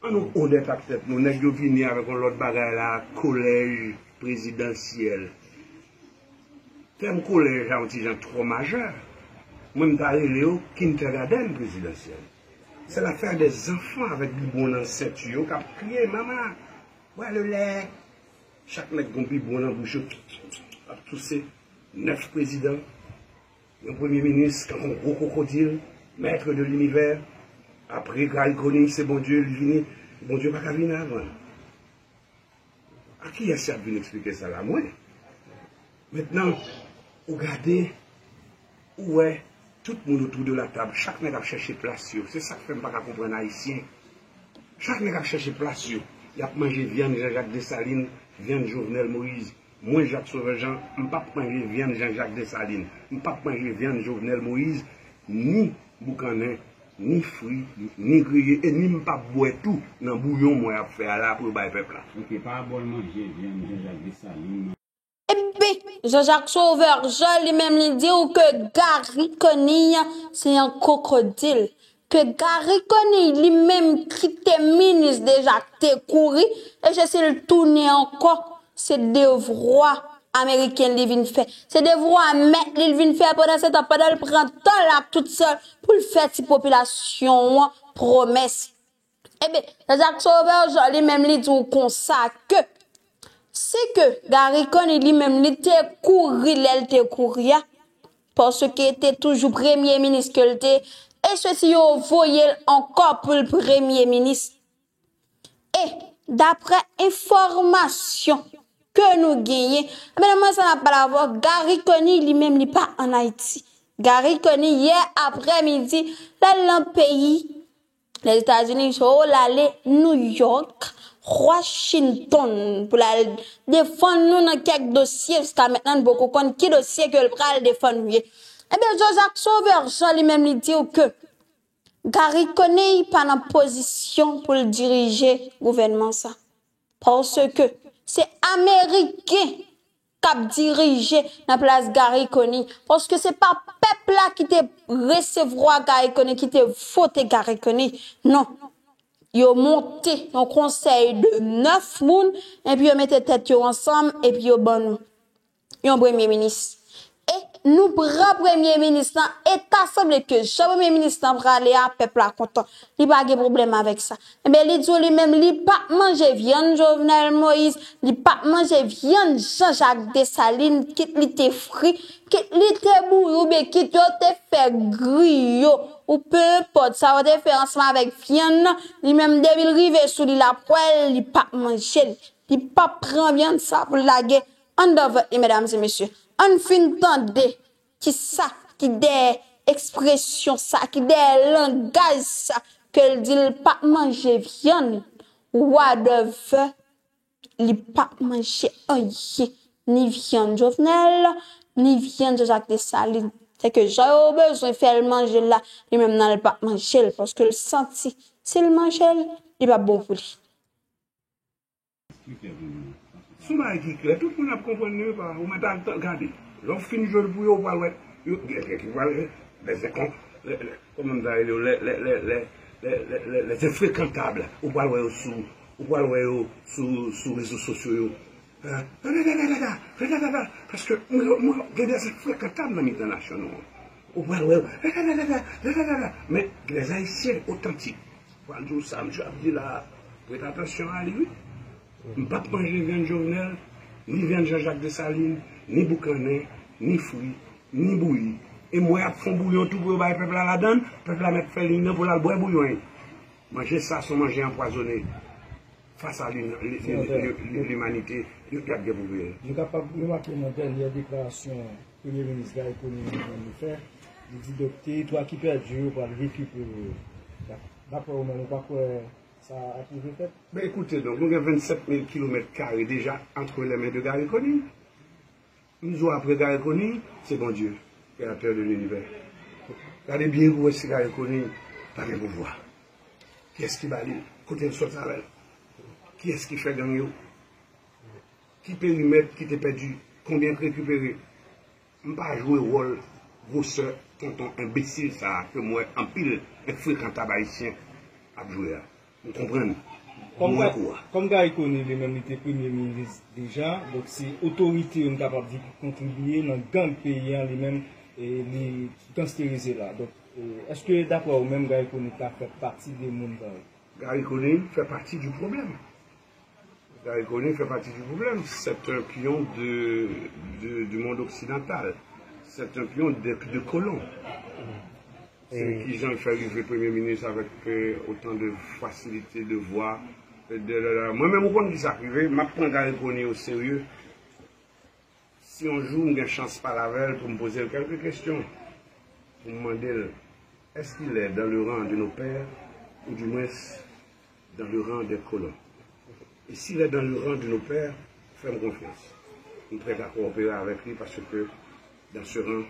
An nou onèt ak tèt nou, nèg yo vini avèk yon lòt bagay la, kolèj prezidansyèl. Tèm kolèj la yon ti jan twò majè. Mwen m ta rele yo kindergarten prezidansyèl. C'est l'affaire des enfants avec bibwon nan senti yo k ap kriye, mama, wè le lè. Chak nèg gon bibwon nan bouch yo, ap touse. Nèf prezidan, yon premye minis, tankou yon gwo kwokodil, maître de l'univers. Apre Garry Conille, se Bondye, li vini. Bondye pa ka vini avan. A kiyès y ap vin eksplike sa la? Mwen. Mentnan, ou gade, ou wè, tout moun otou de la tab, chak nèg ap chèche plas yo. Se sa k fè m pa ka konprann Ayisyen. Chak nèg ap chèche plas yo. Y ap manje vyann Jean Jacques Dessalines, vyann Jovenel Moïse. Mwen, Jacques Sauveur Jean, m p ap manje vyann Jean Jacques Dessalines. M p ap manje vyann Jovenel Moïse, ni boukannen, ni fri, ni griye, e ni m p ap bwè tou nan bouyon mwen ap fè a la pou yo bay pèp la. Ok, pa bò l manje vyann Jean Jacques Dessalines. Ebyen, Jean Jacques Sauveur Jean li menm li di w ke Garry Conille se yon kwokodil, ke Garry Conille li menm ki te minis deja te kouri, e se si l tounen ankò, se devwa ameriken li vin fè. Se devwa mèt li l vin fè pandan se tan, pandan l pran tan l ak tout san l pou l fè ti popilasyon an pwomès. Ebyen, Jean Jacques Sauveur Jean li menm li di w konsa ke si ke Garry Conille li menm li te kouri lè l te kouri a, paske te toujou premye minis ke l te, e se si yo voye l ankò pou l premye minis. E, daprè enfòmasyon ke nou genyen, ebyen, nan moman sa n ap pale avè w, Garry Conille li menm li pa ann Ayiti. Garry Conille, yè aprèmidi, l al nan peyi Lèzetazini, so l ale New York, Washington, pou l al defann nou nan kèk dosye. Jiska mentnan, n poko konn ki dosye ke l pral defann nou ye. Ebyen, Jean Jacques Sauveur Jean li menm li di w ke Garry Conille pa nan pozisyon pou l dirije gouvènman sa. Paske se Ameriken k ap dirije nan plas Garry Conille. Paske se pa pèp la ki te resevwa Garry Conille, ki te vote Garry Conille. Non. Yo monte yon konsèy de nèf moun, epi yo mete tèt yo ansanm, epi yo ban nou yon premye minis. E nou pran premye minis lan, e ta sanble ke jan premye minis lan prale a, pèp la kontan. Li pa gen pwoblèm avèk sa. Ebyen, li di w li menm, li p ap manje vyann Jovenel Moïse, li p ap manje vyann Jean Jacques Dessalines, kit li te fri, kit li te bouyi, oubyen kit yo te fè griyo, ou pe enpòt sa yo te fè ansanm avèk vyann nan, li menm, depi l rive sou li, l ap wè l, li p ap manje l. Li p ap pran vyann sa pou l lage anndan vant li, medam e mesye. Ann fin tande kisa ki dèyè ekspresyon sa, ki dèyè langaj sa, ke l di l p ap manje vyann Wadèvè, li p ap manje anyen, ni vyann Jovenel, ni vyann Jean Jacques Dessalines. Sèke jan yo bezwen fè l manje l la, li menm nan l p ap manje l, paske l santi, si l manje l, li p ap bon pou li. Sou bagay ki klè, tout moun ap konprann li, pa, ou mèt al tan, gade. Lè w fin jwe l pou yo, ou pral wè, yo, gen, gen ki pral, les incon-, les, les, kòman m ta rele yo, les, les, les, les, les, les, les, les infréquentables, ou pral wè yo sou, ou pral wè yo sou, sou rezo sosyo yo. Hein? Paske mwen, mwen, gen des infréquentables nan mitan nasyon nou an. Ou pral wè yo. Men gen des Ayisyen otantik. Pral di w sa misye ap di la, prete atansyon a li, wi. M p ap manje vyann Jovenel, ni vyann Jean Jacques Dessalines, ni boukannen, ni fri, ni bouyi. E mwen ap fè yon bouyon tou pou yo bay pèp la ladann, pèp la mèt fè liy nan pou l al bwè bouyon. Manje sa se yon manje anpwazonnen. Fas a li, li, li, li, li, limanite, yo, y ap gen pou veye. Nou kapab remake nan dènyè deklarasyon Premye Minis Garry Conille li menm li fè, li di donk teritwa ki pèdi yo pral rekipere yo. Dap-, daprè ou menm, ou pa kwè sa ap rive fèt? Ben, écoutez, donc, nous avons vingt-sept mille kilomètres carrés déjà entre les mains de Garry Conille. M di w, apre Garry Conille, se Bondye, créateur de l'univers. Gade byen pou wè si Garry Conille pa gen pouvwa. Kiyès ki ba li l? Kote l sot avè l? Kiyès ki fè gang yo? Ki perimèt ki te pèdi? Konbyen k rekipere? M pa jwe wòl gwosè tonton enbesil sa a ke m wè anpil enfrekantab ayisyen ap jwe a. M konprann. Kòm Gary Conille li menm li te premye minis deja, donk se otorite yo n kapab di ki kontribiye nan gang peyi a li menm, e li gangsterize la. Donk, e, èske daprè ou menm Gary Conille ka fè pati de moun sa yo? Gary Conille fait partie du problème. Gary Conille fait partie du problème. C'est un pion de, de, du monde occidental. C'est un pion de, de colon. Se ki jan l fè rive premye minis avèk, euh, otan de fasilite, de vwa, de, de, de, mwen menm ou konn ki sa k rive, m ap pran Gary Conille o serye. Si yon jou m gen chans pale avè l pou m poze l kèlke kesyon, pou m mande l, est-ce qu'il est dans le rang de nos pères, ou du moins dans le rang des colons? Et s'il est dans le rang de nos pères, fè m konfyans. M prèt a kowopere avèk li paske dans ce rang,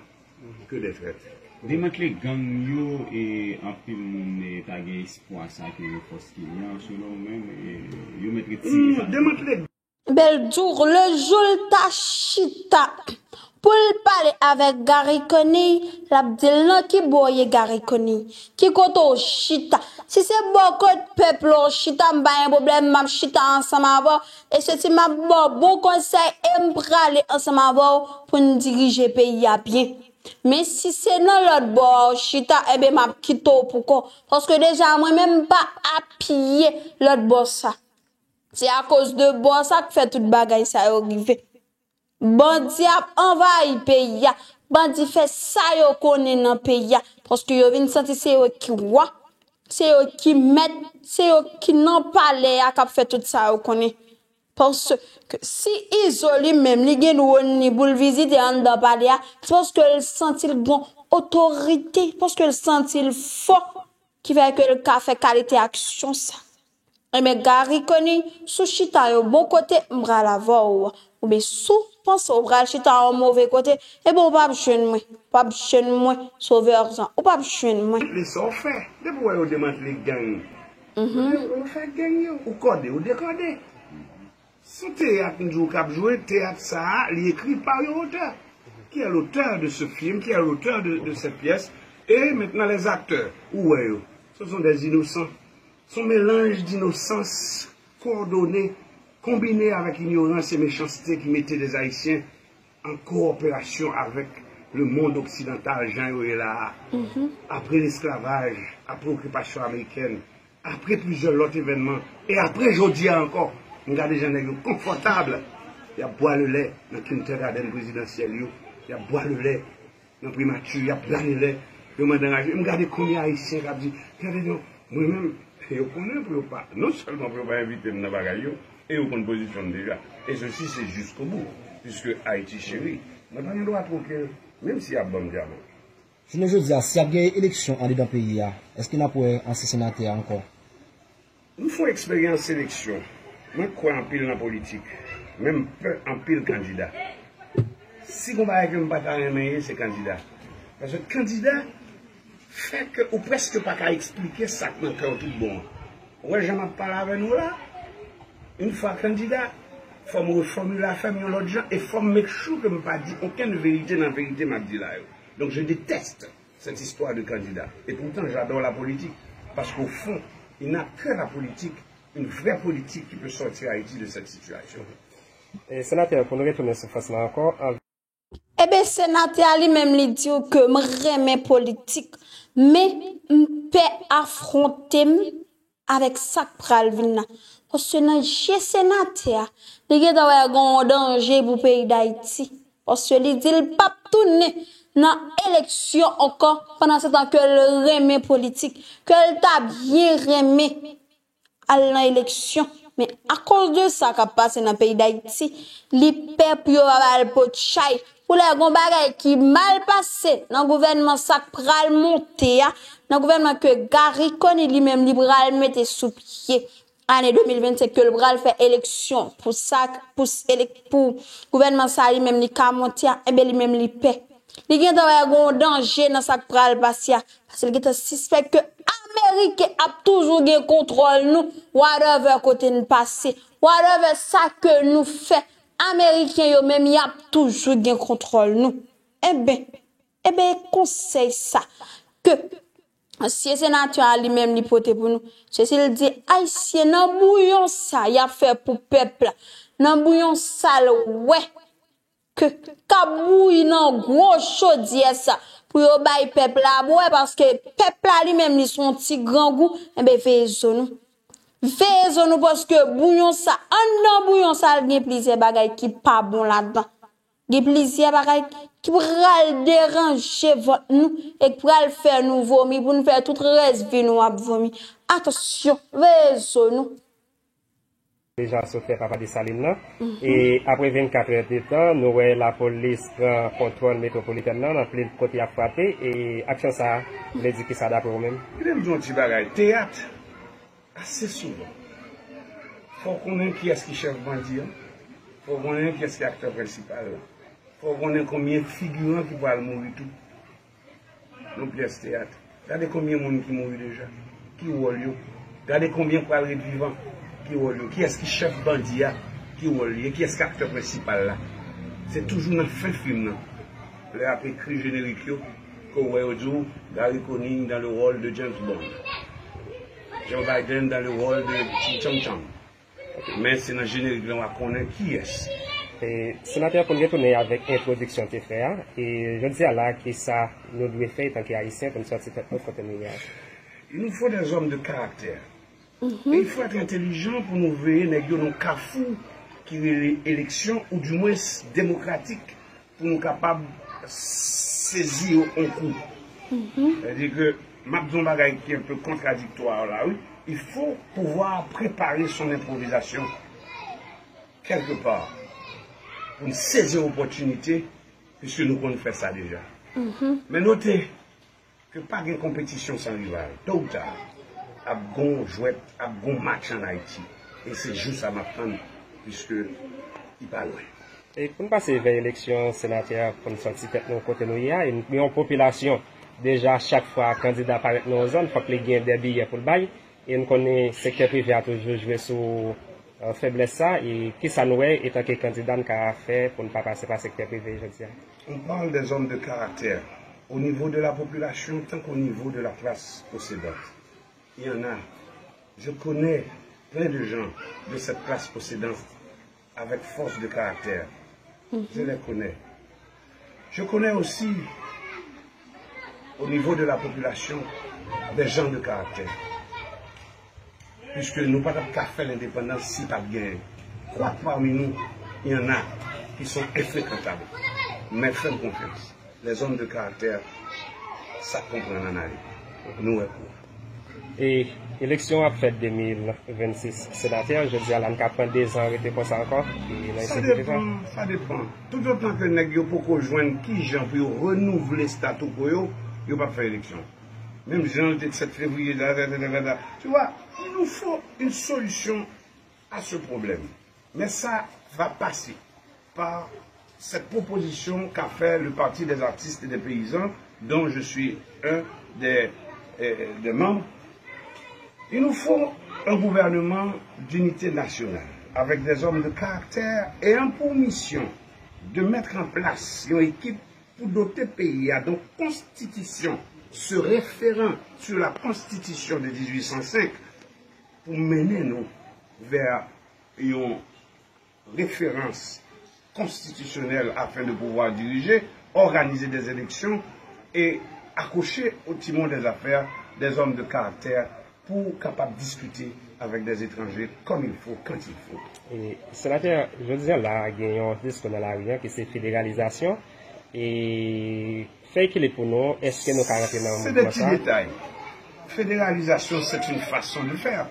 que des traîtres. Demantle gang yo, e anpil moun, e, ta gen espwa sa ke yon fòs ki lyan, selon ou menm, e, yo mèt retire sa. Demantle Bèl di w, lejou l ta chita pou l pale avèk Gary Conille, l ap di l nan ki bò w ye Gary Conille, ki kote w chita. Si se bò kot pèp la w chita, m pa gen pwoblèm, m ap chita ansanm avè w. E se ti m ap ba w bon konsèy e m prale ansanm avè w pou n dirije peyi a byen. Men si se nan lòt bò a w chita, enben m ap kite w pou kò w. Paske deja mwen menm m pa apiye lòt bò sa. Se akoz de bò sa k fè tout bagay sa yo rive. Bandi ap anvayi peyi a. Bandi fè sa yo konnen nan peyi a. Paske yo vin santi se yo ki wa. Se yo ki mèt. Se yo ki nan palè a k ap fè tout sa yo konnen. Paske si Izo li menm li gen dwòn li pou l vizite anndan palè a, se paske l santi l gen otorite, paske l santi l fò, ki fè ke l ka fè kalite aksyon sa. Enben, Gary Conille, si w chita yon bon kote, m pral avè w. Oubyen si w panse w pral chita yon move kote, enben, w p ap jwenn mwen. W p ap jwenn mwen, Sauveur Jean. W p ap jwenn mwen. Demantle sa w fè. Depi w wè yo demantle gang, yo fè gang yo. Ou kòde, ou dekòde. Se yon teyat m di w k ap jwe, teyat sa a, li ekri pa yon otè. Qui est l'auteur de ce film? Qui est l'auteur de, de cette pièce? Et maintenant, les acteurs, ou wè yo, ce sont des innocents. Se yon melanj d'innocence coordonnée, combinée avec ignorance et méchanceté qui mettait des Haïtiens en coopération avec le monde occidental, jan yo ye la a. Apre lesklavaj, apre okipasyon amerikèn, apre plizyè lòt evènman, e apre jodi a ankò, m gade jan nèg yo konfòtab, y ap bwale lè nan kindergarten prezidansyèl yo, y ap bwale lè nan primati, y ap bwale lè, yo mande anraje. M gade konbyen Ayisyen k ap di, gade non, mwen menm, yo konnen pou yo pa, non sèlman pou yo pa envite m nan bagay yo, e yo konn pozisyon m deja. Et ceci, c'est jusqu'au bout, puisque Haïti chérie, mwen pa gen dwa twoke l, menm si y ap ban m dyaman. Jounen jodi a, si ap gen eleksyon andedan peyi a, èske n ap wè ansyen senatè a ankò? M fè yon eksperyans eleksyon. Mwen kwè anpil nan politik, men m pè anpil kandida. Si gon bagay ke m pa ta renmen ye, se kandida. Paske kandida fè ke ou prèske pa ka eksplike sa k nan kè w tout bon an. Ou wè jan m ap pale avè nou la? Yon fwa kandida, fò m refòmile afè m yon lòt jan e fò m make sure ke m pa di okenn verite nan verite m ap di la yo. Donc, je déteste cette histoire de candidat. Et pourtant, j'adore la politique. Parce qu'au fond, il n'a que la politique, une vraie politique qui peut sortir Haïti de cette situation. E, senatè, pou nou retounen sou fòs la ankò, av- Ebyen, senatè a li menm, li di w ke m renmen politik, men m pè afwonte m avèk sa k pral vin nan. Paske nan je senatè a, li gentan wè gen yon danje pou peyi Dayiti. Paske li di l p ap tounen nan eleksyon ankò, pandan se tan ke l renmen politik, ke l ta byen renmen al nan eleksyon. Men akoz de sa k ap pase nan peyi Dayiti, li pè pou yo pa ba l po chay. Pou lè gon bagay ki mal pase nan gouvènman sa k pral monte a, nan gouvènman ke Garry Conille li menm li pral mete sou pye ane de mil vennsenk, ke l pral fè eleksyon pou sa, pou s-, elek-, pou gouvènman sa li menm li ka monte a, enben li menm li pè. Li gentan wè gon danje nan sa k pral pase a, paske l gentan sispèk ke Ameriken ap toujou gen kontwòl nou, whatever kote n pase, whatever sa ke nou fè, Ameriken yo menm y ap toujou gen kontwòl nou. Enben, enben, e konsèy sa ke ansyen senatè a li menm li pote pou nou. Cecil di, Ayisyen, nan bouyon sa y ap fè pou pèp la, nan bouyon sa l wè ke k ap bouyi nan gwo chodyè sa pou yo bay pèp la bwè, paske pèp la li menm li se yon ti grangou, enben veye zo nou. Veye zo nou paske bouyon sa, anndan bouyon sa l gen plizyè bagay ki pa bon ladan. Gen plizyè bagay ki pral deranje vant nou e ki pral fè nou vomi pou nou fè tout rès vi nou ap vomi. Atansyon, veye zo nou. Deja sot fè Papa Desalin nan. E apre vennkat è de tan, nou wè lapolis pran kontwòl metwopolitèn nan, nan pil kote y ap frape. E aksyon sa a vle di kisa dapre ou menm? Kite m di w yon ti bagay. Teyat, ase souvan, fò w konnen kiyès ki chèf bandi an, fò w konnen kiyès ki aktè prensipal la, fò w konnen konbyen figiran ki pral mouri tou. Yon pyès teyat. Gade konbyen moun ki mouri deja. Ki wòl yo? Gade konbyen k pral ret vivan. Ki wòl yo? Kiyès ki chèf bandi a? Ki wòl li ye? Kiyès ki aktè prensipal la? Se toujou nan fen fim nan, lè y ap ekri jenerik yo, ke w wè yo di w Gary Conille dans le rôle de James Bond, Joe Biden dans le rôle de Ching Chong Chong. Men se nan jenerik lan w a konnen kiyès. Senatè, pou n retounen avèk entwodiksyon w te fè a, e jodi a la, kisa nou dwe fè etanke Ayisyen pou n sòti tèt nou kote nou ye a? Il nous faut des hommes de caractère. Et il faut être intelligent pou nou veye nèg yo nan kafou ki rele eleksyon, ou dimwens demokratik, pou nou kapab sezi yo on kou. Sètadi ke m ap di yon bagay ki enpe kontradiktwa la, wi. Il faut pouvoir préparer son improvisation quelque part pou n sezi opòtinite, piske nou konn fè sa deja. Men note ke pa gen konpetisyon san rival. To ou ta, ap gon jwèt, ap gon match ann Ayiti. E se jou sa m ap tann, piske li pa lwen. E pou n pase vè eleksyon senatè a, pou n sòti tèt nou kote nou ye a, e n gen yon popilasyon, deja chak fwa kandida parèt nan yon zòn, fòk li gen de biyè pou l bay. E n konnen sektè prive a toujou jwe sou feblès sa, e kisa n wè etanke kandida n ka fè pou n pa pase pa sektè prive jodi a? On parle des hommes de caractère, au niveau de la population tant qu'au niveau de la classe possédante. Il y en a. Je connais plein de gens de cette classe possédante avec force de caractère. Je les connais. Je connais aussi au niveau de la population des gens de caractère. Puisque nou pa t ap ka fè lendepandans si pa t genyen. Quoique parmi nous, il y en a qui sont infréquentables. Men fè m konfyans. Les hommes de caractère, sa k konprann ann ale. Nou wè kou. E eleksyon ap fèt de mil vennsis senatè, jodi a la n ka pran dezan rete konsa ankò e nan ensekirite sa? Sa depan, sa depan. Toutotan ke nèg yo poko jwenn kijan pou yo renouvle statu quo yo, yo p ap fè eleksyon. Menm jan l te sèt fevriye, da, da, da, da, da. Tu vois, il nous faut une solution à ce problème. Mais ça va passer par cette proposition qu'a fait le Parti des artistes et des paysans, dont je suis un des, euh, des membres. Il nous faut un gouvernement d'unité nationale, avec des hommes de caractère ayant pour mission de mettre en place une équipe pour doter pays à donc constitution se référant sur la constitution de dix-huit cent cinq pour mener nous vers yon referans konstitisyonèl afin de pouvoir diriger, organiser des élections et accoucher au timon des affaires des hommes de caractère pou kapab diskite avec des étrangers comme il faut, quand il faut. E, Senatè, jodi a la, gen yon diskou nan lari an ki se federalizasyon. E, Fè ekilib pou nou, èske nou ka rantre nan mouvman sa? C'est des petits détails. Fédéralisation, c'est une façon de faire.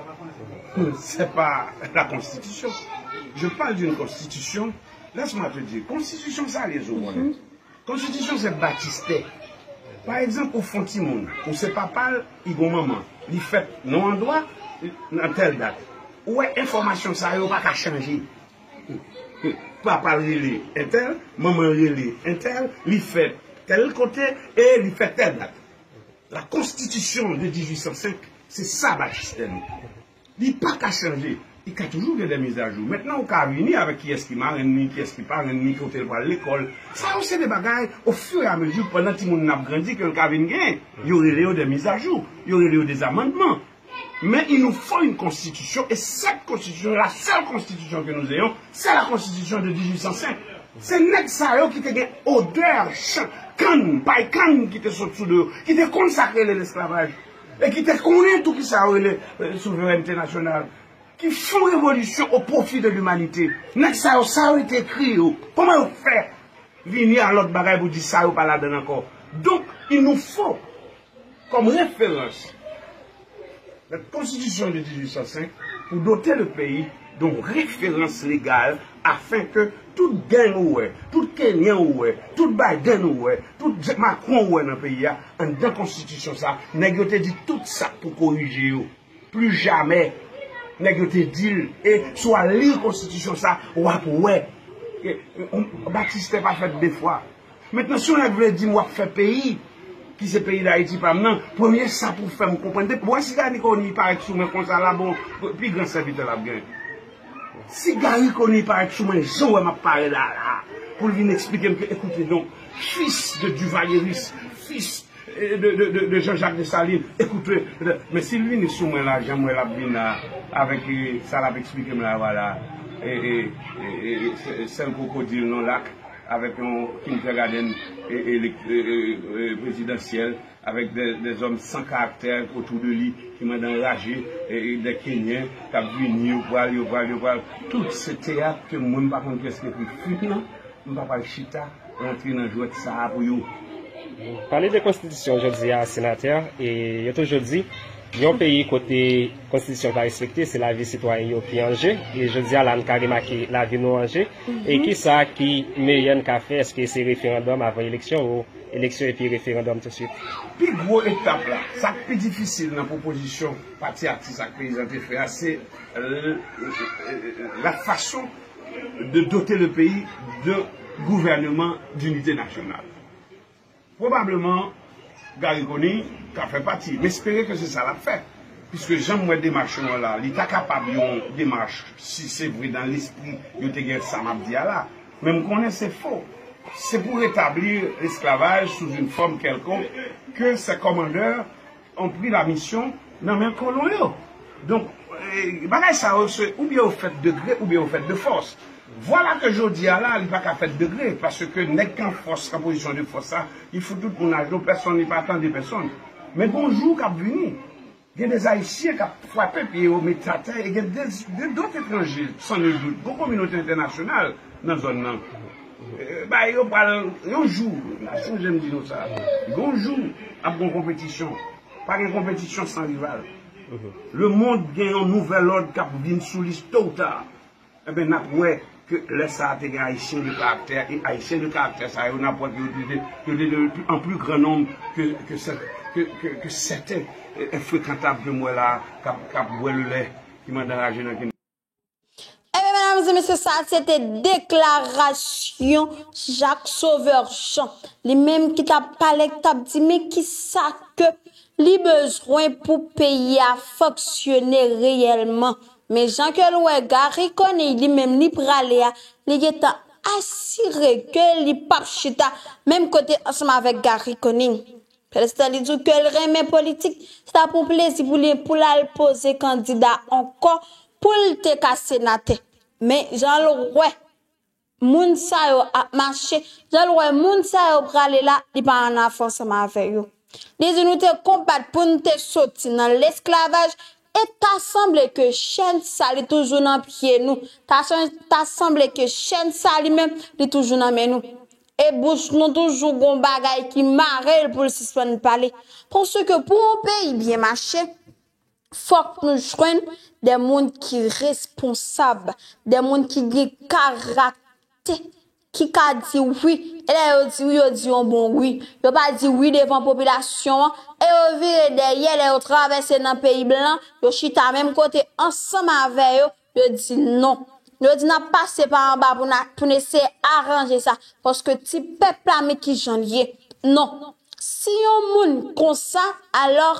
C'est pas la constitution. Je parle d'une constitution. Laisse-moi te dire, konstitisyon sa li ye, ou konnen. Konstitisyon se batistè. Pa egzanp, ou fè yon timoun, ou se papa l, li gen manman, li fèt nan yon andwa, nan tèl dat. Ou wè enfòmasyon sa yo pa ka chanje. Papa l rele entèl, manman l rele entèl, li fèt tèl kote e li fèt tèl dat. La constitution de dix-huit cent cinq, se sa batistè nou. Li pa ka chanje. Li ka toujou gen de mizajou. Mentnan, ou ka vini avèk kiyès ki marenn li, kiyès ki parenn li, kote l pral lekòl. Sa yo se de bagay, au fur et à mesure, pandan timoun nan ap grandi, ke l ka vin gen. Yo rele yo de mizajou, yo rele yo de zamandman. Mais il nous faut une constitution, et cette constitution, la seule constitution que nous ayons, c'est la constitution de dix-huit cent cinq. Se nèg sa yo ki te gen odè chan, kann, pay kann ki te sot sou do yo, ki te konn sa k rele lesklavaj, e ki te konnen tou ki sa yo rele, euh, souverènte nasyonal, ki fè yon revolisyon au profit de l'humanité. Nèg sa yo, sa yo te ekri yo, kòman yo fè vini a lòt bagay pou di sa yo pa ladann ankò? Donk, il nous faut comme référence la constitution de dix-huit cent cinq pour doter le pays d'une référence légale afin que tout gang ou wè, tout Kenyan ou wè, tout Biden ou wè, tout Macron ou wè nan peyi a, anndan konstitisyon sa, nèg yo te di tout sa pou korije yo. Pli jamè, nèg yo te di l, e si w al li konstitisyon sa, w ap wè. E, m, Batistè pa fèt de fwa. Mentnan, si yon nèg vle di m w ap fè peyi, ki se peyi Dayiti pa m nan, premye sa pou fè m konprann. Depi, w wè si Gary Conille parèt sou mwen konsa la, bon, pi gran sèvitè l ap gen. Si Gary Conille parèt sou mwen, jan w wè m ap parèt la, la, pou l vin eksplike m ke, ekoute, non, fils de Duvalieris, fils de, de, de, de Jean-Jacques Dessalines, ekoute, men si l vini sou mwen la, jan m wè l ap vin la, avèk, eh, sa l ap eksplike m la, vwala, e, e, e, e, e, sè-, sèl kwokodil nan lak, avèk yon kindergarten, e, e, e, e, e, prezidansyèl, avèk de, de zòm san karaktè otou de li, ki mande anraje, e, e, de Kenyen, k ap vini, yo pral, yo pral, yo pral. Tout se teyat ke mwen, m pa konn kiyès ki ekri fim nan, m pa pral chita, rantre nan jwèt sa a pou yo. Pale de konstitisyon jodi a, senatè, e yo toujou di, yon peyi kote konstitisyon pa respekte, se lavi sitwayen yo ki an je. E jodi a la, n ka remake lavi nou an je. E kisa ki meyè n ka fè? Èske se referandòm avan eleksyon ou eleksyon epi referandòm tousuit? Pi gwo etap la, sa k pi difisil nan pwopozisyon Pati Atis ak Peyizan te fè a, se, euh, la façon de doter le pays d'un gouvernement d'unité nationale. Pwobableman, Gary Conille ka fè pati. M espere ke se sa l ap fè. Piske jan m wè demach yo an la, li ta kapab yon demach, si se vre dan lespri yo te gen sa m ap di a la. Men m konnen se fo. Se pou retablir l'esclavage sous une forme quelconque que ces commandeurs ont pris la mission nan men kolon yo. Donk, eh, bagay sa yo, se oubyen yo fèt de gre, oubyen yo fèt de fòs. Vwala ke jodi a la, li pa ka fèt de gre, paske nèg ki an fòs, an pozisyon de fòs sa, li fout tout moun ajenou, pèsonn, li pa tande pèsonn. Men gon jou k ap vini, gen de Ayisyen k ap frape pye yo, met atè, e gen de, de, dòt etranje, sans nul doute, gon kominote entènasyonal nan zòn nan. Eh, bay yo pral, yon jou, m sonje m di nou sa, gon jou, ap gon konpetisyon. Pa gen konpetisyon san rival. Le mond gen yon nouvèl òd k ap vin sou li to ou ta. Enben, n ap wè ke lè sa a te gen Ayisyen de karaktè, e Ayisyen de karaktè sa yo, n ap wè ke yo te, yo te de, an pli gran nonb ke, ke sè-, ke, ke, ke sèten, e, e frekantab ke m wè la a, k ap, k ap bwè lelè ki mande anraje nan kin. Ebyen, medam e mesye, sa se te deklarasyon Jacques Sauveur Jean. Li menm ki t ap pale, ki t ap di, men kisa ke li bezwen pou peyi a fonksyone reyèlman. Men jan ke l wè Gary Conille li menm li prale a, li gentan asire ke li p ap chita menm kote ansanm avèk Gary Conille. Prèske li di w ke l renmen politik, se ta pou plezi pou li, pou l al poze kandida ankò, pou l te ka senatè. Men jan l wè moun sa yo ap mache, jan l wè moun sa yo prale la, li pa annafè ansanm avè yo. Li di nou te konbat pou n te soti nan lesklavaj, e ta sanble ke chèn sa li toujou nan pye nou. Ta san-, ta sanble ke chèn sa li menm, li toujou nan men nou. E bouch nou toujou gon bagay ki mare l pou l sispann pale. Paske pou yon peyi byen mache, fòk nou jwenn de moun ki responsab, de moun ki gen karaktè, ki ka di wi. E lè yo di wi, yo di yon bon wi. Yo pa di wi devan popilasyon an, e yo vire dèyè, lè yo travèse nan peyi blan, yo chita menm kote ansanm avè yo, yo di non. Yo di n ap pase pa anba pou n a, pou n eseye aranje sa, paske ti pèp la, men ki jan l ye. Non. Si yon moun konsa, alò,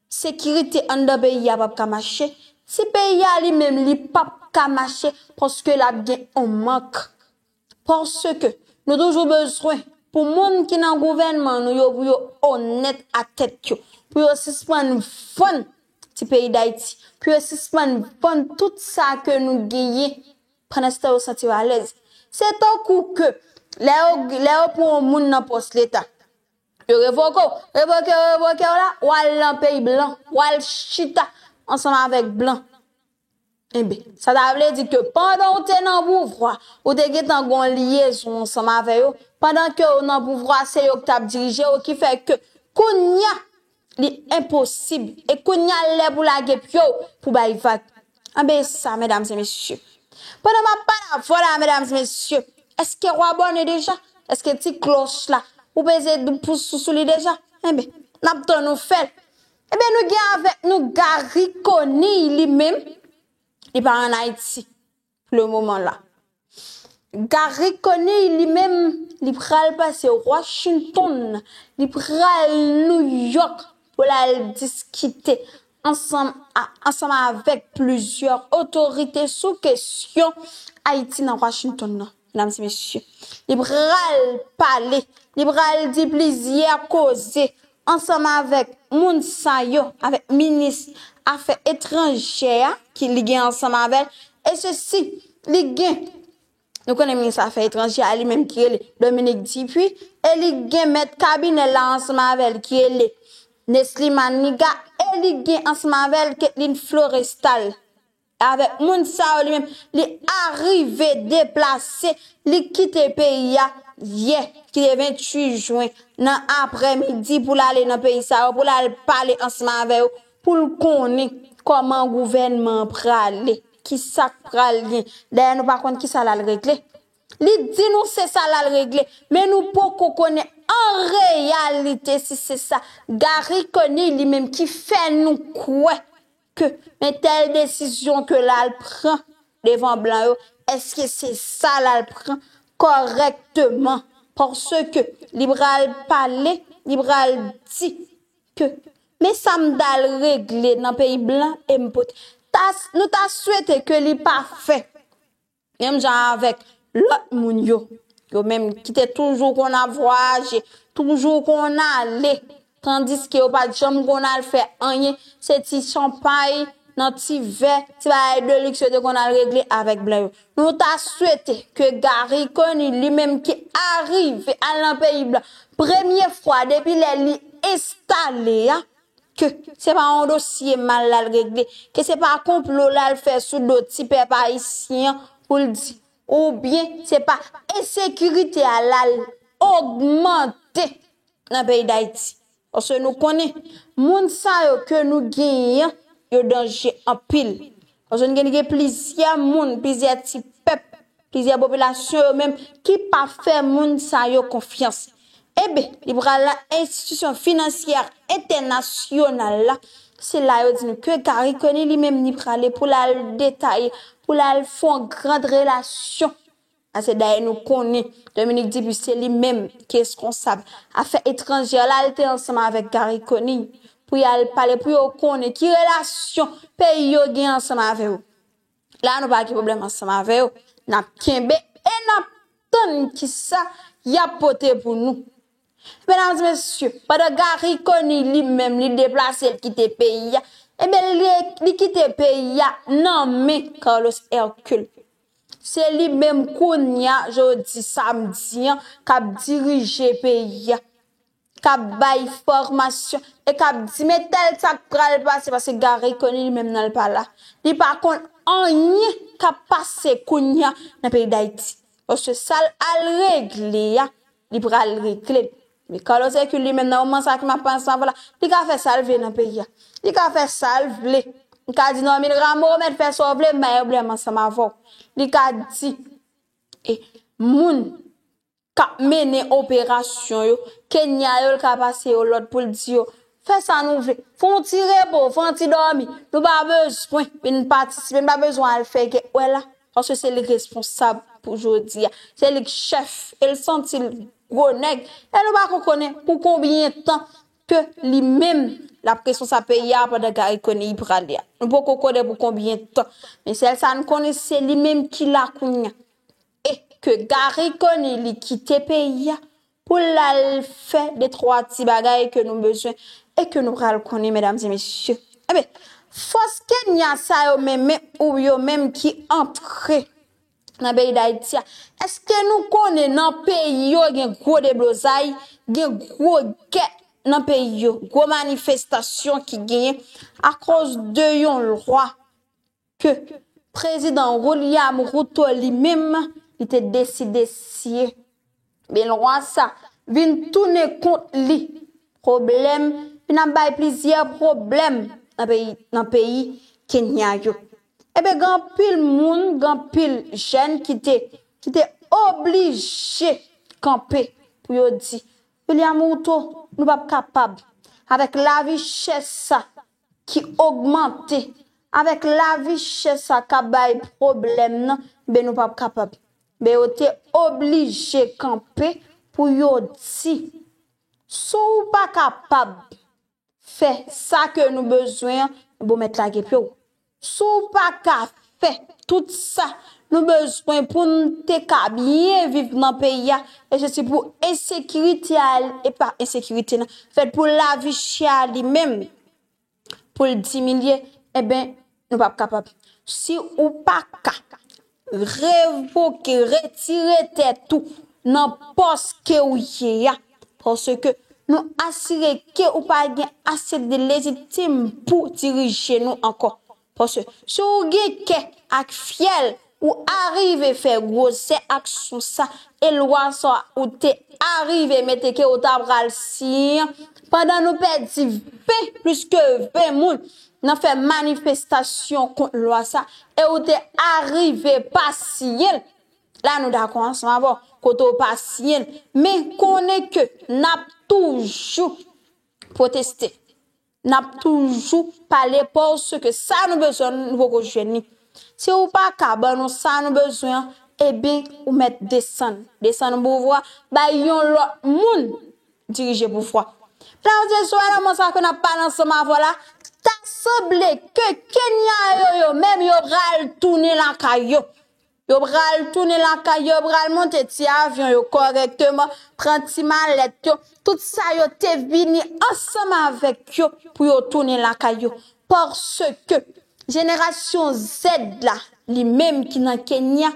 sekirite anndan peyi a p ap ka mache, Ti peyi a li menm, li p ap ka mache paske l ap gen yon mank. Paske nou toujou bezwen pou moun ki nan gouvènman nou yo, pou yo onèt ak tèt yo, pou yo sispann vann ti peyi Dayiti, pou yo sispann vann tout sa ke nou genyen pandan se tan yo santi yo alèz. Se tankou ke lè yo, lè yo pran yon moun nan pòs Leta, yo revoke w, revoke w, revoke w la, w al nan peyi blan, w al chita ansanm avèk blan. Enben, sa ta vle di ke pandan w te nan pouvwa, ou te gentan gen yon lyezon ansanm avè yo, pandan ke w nan pouvwa, se yo ki t ap dirije w, ki fè ke kounye a, li enposib. E kounye a, lè pou lage pye w pou bay vag. Enben, sa, medam e mesye. Pandan m ap pale avè w la, medam e mesye, èske w abòne deja? Èske ti klòch la, ou peze dou pous sou, sou li deja? Enben, n ap tann ou fè l. Enben, nou gen avèk nou Garry Conille li menm, li pa ann Ayiti pou le moman la. Garry Conille li menm, li pral pase Washington, li pral New York pou l al diskite ansanm a, ansanm avèk plizyè otorite sou kesyon Ayiti nan Washington nan, medam e mesye. Li pral pale, li pral di plizyè koze ansanm avèk moun sa yo, avèk minis afè etranjè a, ki li gen ansanm avè l, e sesi, li gen, nou konnen minis afè etranjè a li menm ki rele Dominique Dupuy, e li gen mèt kabinè l la ansanm avè l ki rele Nesly Manigat, e li gen ansanm avè l Kathleen Florestal. Avèk moun sa yo li menm, li arive deplase, li kite peyi a yè, ki te venntuit jen, nan aprèmidi pou l ale nan peyi sa yo, pou l al pale ansanm avè yo, pou l konnen kòman gouvènman an prale, ki sa k pral gen. Dayè, nou pa konn ki sa l al regle. Li di nou se sa l al regle, men nou poko konnen an reyalite si se sa Garry Conille li menm ki fè nou kwè ke men tèl desizyon ke l al pran devan blan yo, èske se sa l al pran kòrèkteman? Paske li pral pale, li pral di ke men sa m t al regle nan peyi blan e m pote. Ta, nou ta swete ke li pa fè menm jan avèk lòt moun yo. Yo menm ki te toujou konn ap vwayaje, toujou konn ale, tandiske yo pa t janm konn al fè anyen, se ti chanpay nan ti vè, ti bagay de liks yo te konn al regle avèk blan yo. Nou ta swete ke Garry Conille li menm ki arive al nan peyi blan, premye fwa depi lè li enstale a, ke se pa yon dosye mal l al regle, ke se pa konplo l al fè sou do ti pèp ayisyen an pou l di, oubyen se pa ensekirite a l al ogmante nan peyi Dayiti. Paske nou konnen, moun sa yo ke nou genyen an, yo danje anpil. Paske nou gen, gen plizyè moun, plizyè ti pèp, plizyè popilasyon yo menm ki pa fè moun sa yo konfyans. Enben, li pral nan enstitisyon finansyè entènasyonal la. Se la yo di nou ke Garry Conille li menm li prale pou l al detaye, pou l al fè yon grand relasyon. Paske dayè nou konnen Dominique Dupuy se li menm ki reskonsab afè etranjè la, l te ansanm avèk Garry Conille pou y al pale, pou yo konnen ki relasyon peyi yo gen ansanm avè yo. La nou pa gen pwoblèm ansanm avè yo. N ap kenbe e n ap tann kisa y ap pote pou nou. Medam e mesye, pandan Garry Conille li menm li deplase, l kite peyi a, enben li, li kite peyi a nan men Carlos Hercule. Se li menm kounye a, jodi samdi an, k ap dirije peyi a, k ap bay fòmasyon e k ap di men tèl sa k pral pase, paske Garry Conille li menm nan l pa la. Li pa konn anyen k ap pase kounye a nan peyi Dayiti. Paske sa l al regle a, li pral regle l. Men Carlos Hercule li menm nan moman sa ke m ap pale ansanm avè w la, li ka fè sa l vle nan peyi a. Li ka fè sa l vle. Li ka di Normil Rameau, ou mèt fè sa w vle, m pa gen pwoblèm ansanm avè w. Li ka di e moun k ap mennen operasyon yo, Kenya yo, l ka pase yo lòd pou l di yo, fè sa nou vle. Fè yon ti repo, fè yon ti dòmi. Nou pa bezwen vin patisipe, nou pa bezwen al fè kèk wè la. Paske se li k responsab pou jodi a. Se li k chèf. E l santi l gwo nèg. E nou pa ko konnen pou konbyen tan ke li menm l ap responsab peyi a pandan Garry Conille prale a. Nou poko konnen pou konbyen tan. Men sèl sa nou konnen, se li menm ki la kounye a. E ke Garry Conille li kite peyi a pou l al fè de twa ti bagay ke nou bezwen e ke nou pral konnen, medam e mesye. Enben, fòs Kenya sa yo menm, men ou yo menm ki antre nan peyi Dayiti a, èske nou konnen nan peyi yo gen gwo deblozay, gen gwo gè nan peyi yo, gwo manifestasyon ki genyen akoz de yon lwa ke prezidan William Ruto li menm li te deside siyen. Men lwa sa vin tounen kont li pwoblèm, vin ap bay plizyè pwoblèm nan peyi, nan peyi Kenya yo. Ebyen, gen anpil moun, gen anpil jèn ki te, ki te oblije kanpe pou yo di, William Ruto, nou p ap kapab avèk lavi chè sa ki ogmante, avèk lavi chè sa k ap bay pwoblèm nan, ben nou p ap kapab. Ben yo te oblije kanpe pou yo di, si w pa kapab fè sa ke nou bezwen an, bon mèt lage pye w. Si w pa ka fè tout sa nou bezwen pou n te ka byen viv nan peyi a, e se ti pou ensekirite a, e pa ensekirite nan, fèt pou lavi chè a li menm, pou l diminye, enben, nou p ap kapab. Si ou pa ka revoke, retire tèt ou nan pòs ke ou ye a, paske nou asire ke ou pa gen ase de lejitim pou dirije nou ankò. Paske si ou gen kè ak fyèl, ou arive fè gwosè aksyon sa, e lwa sa ou te arive mete ke ou ta pral siyen, pandan nou pèdi ven, plis ke ven moun nan fè manifestasyon kont lwa sa, e ou te arive pa siyen l, la nou dakò ansanm avè w, kote w pa siyen l, men konnen ke n ap toujou pwoteste. N ap toujou pale paske sa nou bezwen, nou poko jwenn li. Si ou pa ka ban nou sa nou bezwen an, ebyen, ou mèt desann. Desann pouvwa, bay yon lòt moun dirije pouvwa. Medam e mesye, sou eleman sa ke n ap pale ansanm avè w la, ta sanble ke Kenya yo, yo menm, yo pral tounen lakay yo. Yo pral tounen lakay yo, yo pral monte ti avyon yo kòrèkteman, pran ti malèt yo, tout sa yo te vini ansanm avèk yo pou yo tounen lakay yo. Paske jenerasyon Z la, li menm ki nan Kenya,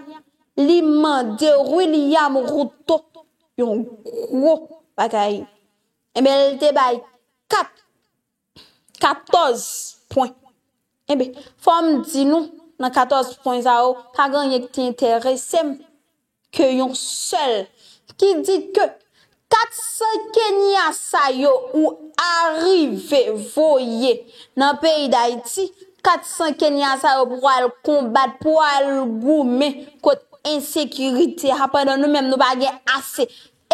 li mande William Ruto yon gwo bagay. Enben, li te bay kat, katòz pwen. Enben, fò m di nou, nan katòz pwen sa yo, pa gen anyen ki te enterese m ke yon sèl ki di ke kat san Kenya sa yo ou arive voye nan peyi Dayiti, kat san Kenya sa yo pou al konbat, pou al goumen kont ensekirite a, pandan nou menm nou pa gen ase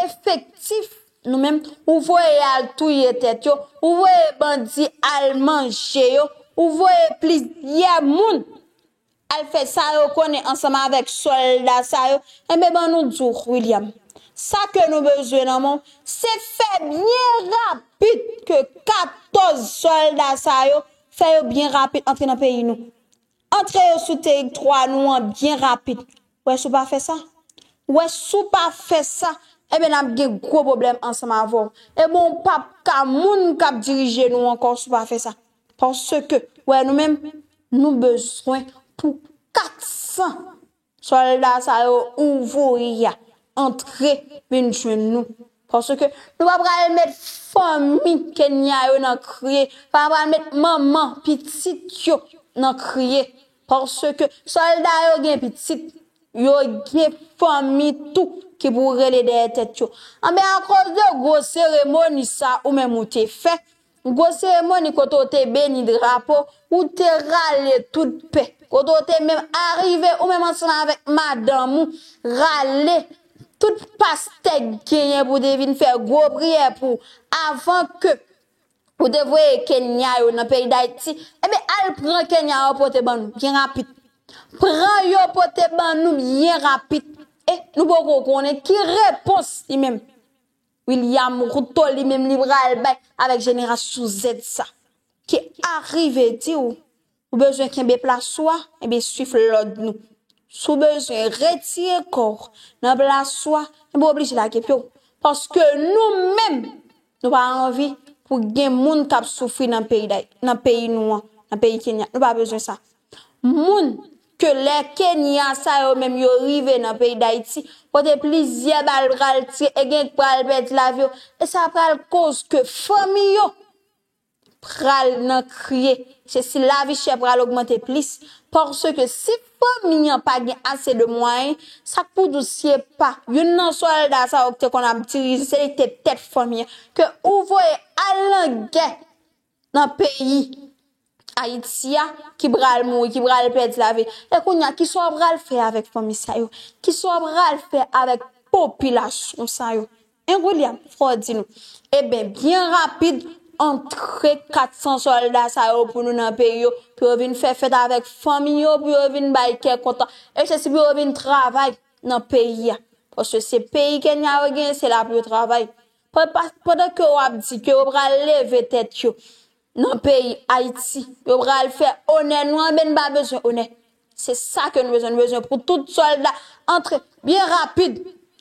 efektif, nou menm, ou voye al touye tèt yo, ou voye bandi al manje yo, ou voye plizyè moun al fè sa yo konnen ansanm avèk sòlda sa yo, enben, ban nou di w, William, sa ke nou bezwen nan men w, se fè byen rapid ke katòz sòlda sa yo, fè yo byen rapid antre nan peyi nou. Antre yo sou teritwa nou an byen rapid. Wè si w pa fè sa. Wè si w pa fè sa, enben, n ap gen gwo pwoblèm ansanm avè w. Enben, w p ap ka moun k ap dirije nou ankò si w pa fè sa. Paske, wè, nou menm, nou bezwen pou kat san sòlda sa yo ou voye a antre vin jwenn nou. Paske nou pa pral met fanmi Kenya yo nan kriye, pa pral met manman pitit yo nan kriye. Paske sòlda yo gen pitit, yo gen fanmi tou ki pou rele dèyè tèt yo. Anben, akoz de gwo seremoni sa ou menm ou te fè, gwo seremoni kote w te beni drapo, ou te rale tout pè. Kote w te menm arive, ou menm ansanm avèk madanm ou, rale tout pastè k genyen pou te vin fè gwo priyè pou w avan ke ou te voye Kenya yo nan peyi Dayiti. Enben, al pran Kenya yo pote ban nou byen rapid. Pran yo pote ban nou byen rapid. E nou poko konnen ki repons li menm William Ruto li menm li pral bay avèk jenerasyon Z sa. Ki arive di w, ou bezwen kenbe plas ou a, ebyen swiv lòd nou. Si w bezwen retire kò w nan plas ou a, ebyen w oblije lage pye w. Paske nou menm, nou pa anvi pou gen moun k ap soufri nan peyi Day-, nan peyi nou an, nan peyi Kenya. Nou pa bezwen sa. Moun ke lè Kenya sa yo menm yo rive nan peyi Dayiti, kote plizyè bal pral tire e gen k pral pèdi lavi yo, e sa pral koz ke fanmi yo pral nan kriye. Se si lavi chè pral ogmante plis, paske si fanmi an pa gen ase de mwayen, sa k pou di w si e pa youn nan sòlda sa yo ki te konn ap dirije, se li ki te tèt fanmi an, ke ou voye al nan gè nan peyi Ayiti a, ki pral mouri, ki pral pèdi lavi. E kounye a, kisa w pral fè avèk fanmi sa yo? Kisa w pral fè avèk popilasyon sa yo? En William, fò w di nou. Eben, byen rapid, antre kat san sòlda sa yo pou nou nan peyi yo, pou yo vin fè fèt avèk fanmi yo, pou yo vin bay kè kontan. E se si pou yo vin travay nan peyi a. Paske se peyi Kenya yo genyen, se la pou yo travay. Pa-, pa-, pandan ke w ap di ke yo pral leve tèt yo nan peyi Ayiti, yo pral fè onè nou, anben n pa bezwen onè. Se sa ke nou bezwen. Nou bezwen pou tout sòlda antre byen rapid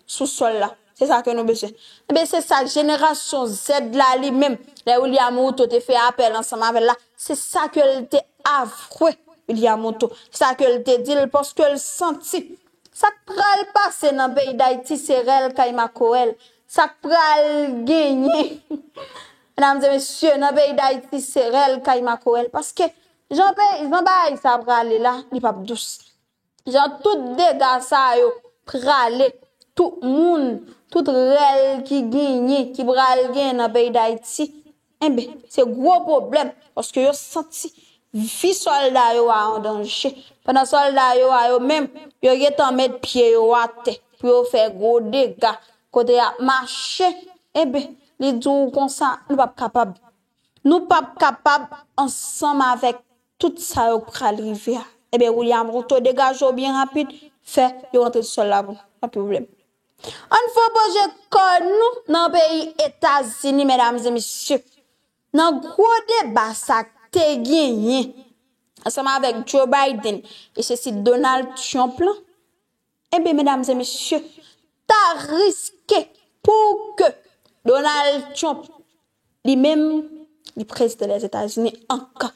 sou sòl la. Se sa ke nou bezwen. Enben, se sa jenerasyon Z la li menm, lè William Ruto te fè apèl ansanm avè l la, se sa ke l te avwe William Ruto. Se sa ke l te di l, paske l santi sa k pral pase nan peyi Dayiti se rèl kay makorèl. Sa k pral genyen, medam e mesye, nan peyi Dayiti se rèl kay makorèl. Paske jan peyi, jan bagay sa prale la, li p ap dous. Jan tout dega sa yo prale, tout moun, tout rèl ki genyen, ki pral genyen nan peyi Dayiti, enben, se gwo pwoblèm, paske yo santi vi sòlda yo a an danje. Pandan sòlda yo a yo menm, yo gentan met pye yo atè pou yo fè gwo dega kote y ap mache, enben, li di w konsa, nou p ap kapab. Nou p ap kapab ansanm avèk tout sa yo k pral rive a. Enben, William Ruto, degaje w byen rapid, fè yo rantre sou sòl la pou nou. Pa pwoblèm. Ann fè poze kò nou nan peyi Etazini, medam e mesye. Nan gwo deba sa k te genyen ansanm avèk Joe Biden e se si Donald Trump lan, enben, medam e mesye, ta riske pou ke Donald Trump, li menm, li prezidan Lèzetazini ankò.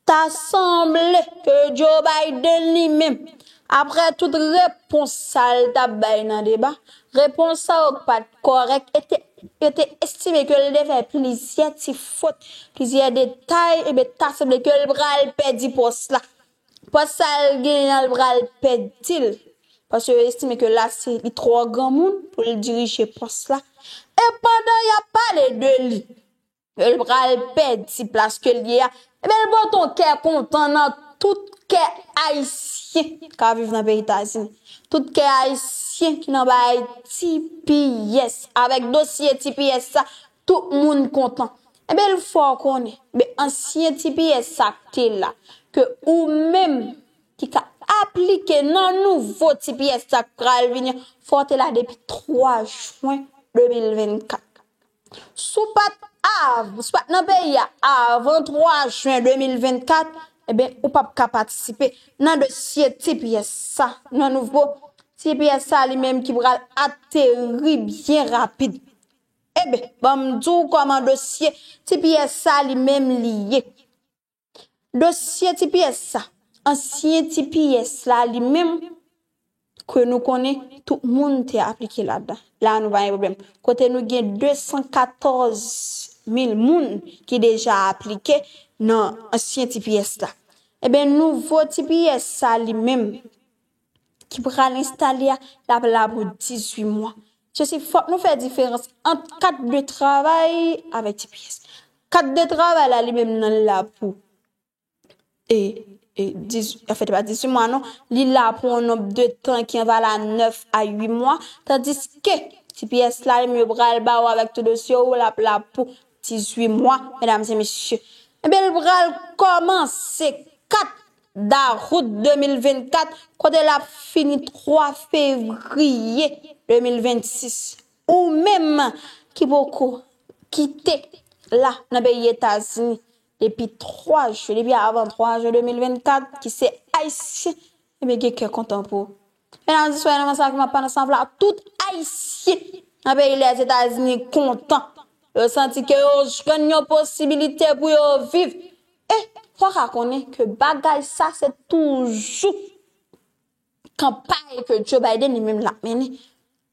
Ta sanble ke Joe Biden li menm, apre tout repons sa l t ap bay nan deba, repons sa yo pa t kòrèk, e te, yo te estime ke l te fè plizyè ti fot, plizyè detay, enben, ta sanble ke l pral pèdi pòs la. Pòs sa l genyen an, l pral pèdi l. Paske yo estime ke la, se li twò granmoun pou l dirije pòs la. E pandan y ap pale de li, ke l pral pèdi plas ke l ye a, ebyen, l pote yon kè kontan nan tout kè ayisyen k ap viv nan peyi Etazini. Tout kè ayisyen ki nan bagay T P S, avèk dosye T P S sa, tout moun kontan. Ebyen, l fè w konnen, ebyen, ansyen T P S sa k te la, ke ou menm ki ka aplike nan nouvo T P S sa k pral vini an, fò w te la depi twa jen de mil vennkat. Si w pa t av-, si w pa t nan peyi a avan twa jen de mil vennkat, ebyen, ou p ap ka patisipe nan dosye T P S sa, nan nouvo T P S sa li menm ki pral ateri byen rapid. Ebyen, ban m di w kòman dosye T P S sa li menm li ye. Dosye T P S sa, ansyen T P S la li menm, ke nou konnen tout moun te aplike ladan. La nou pa gen pwoblèm. Kote nou gen de san katòz mil moun ki deja aplike nan ansyen T P S la. Ebyen, nouvo T P S sa li menm, ki pral enstale a, l ap la pou dizuit mwa. Se si fòk nou fè diferans ant kat de travay avèk T P S. Kat de travay la, li menm nan la pou, e, e, diz, anfèt, pa dizuit mwa, non. Li la pou yon nonb de tan ki an valè nèf a uit mwa, tandiske T P S la, li menm yo pral ba w avèk tout dosye w, l ap la pou dizuit mwa, medam e mesye. Ebyen, l pral kòmanse kat dawout de mil vennkat, kote l ap fini twa fevriye de mil vennsis. Ou menm ki poko kite la nan peyi Etazini depi twa jou, depi avan twa jou de mil vennkat, ki se Ayisyen, ebyen gen kè kontan pou ou. Medam, mesye, nan sa ki m ap pale ansanm la, tout Ayisyen nan peyi Lèzetazini kontan. Yo santi ke yo jwenn yon posibilite pou yo viv. E fò w ka konnen ke bagay sa se toujou kanpay ke Joe Biden li menm l ap mennen.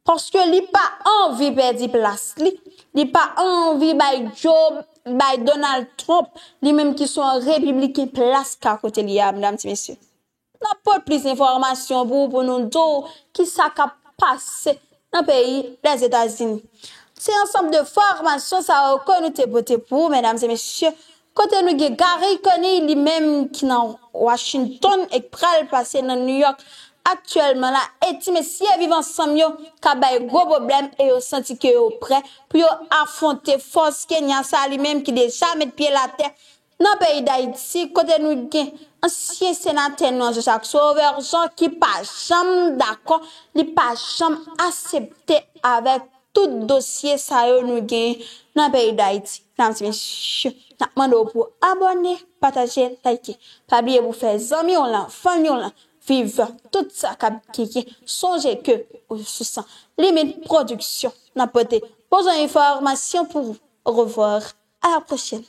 Paske li pa anvi pèdi plas li, li pa anvi bay Joe, bay Donald Trump, li menm ki se yon repibliken, plas ka kote li a, medam, ti mesye. N ap pote plis enfòmasyon pou ou, pou nou di w ki sa k ap pase nan peyi Lèzetazini. Se ansanm de enfòmasyon sa yo ke nou te pote pou ou, medam e mesye, kote nou gen Garry Conille li menm ki nan Washington e k pral pase nan New York aktyèlman la, e ti mesye Viv Ansanm yo ka bay gwo pwoblèm e yo santi ke yo prè pou yo afwonte fòs Kenya sa li menm ki deja met pye l atè nan peyi Dayiti, kote nou gen ansyen senatè nou an Jean Jacques Sauveur Jean ki pa janm dakò, li pa janm aksepte avèk tout dosye sa yo nou gen nan peyi Dayiti. Medam e mesye, n ap mande w pou abòne, pataje, like. Pa bliye pou fè zanmi w lan, fanmi w lan viv tout sa k ap genyen. Sonje ke ou sou San Limit Pwodiksyon, n ap pote bon jan enfòmasyon pou ou. Au revoir, à la prochaine.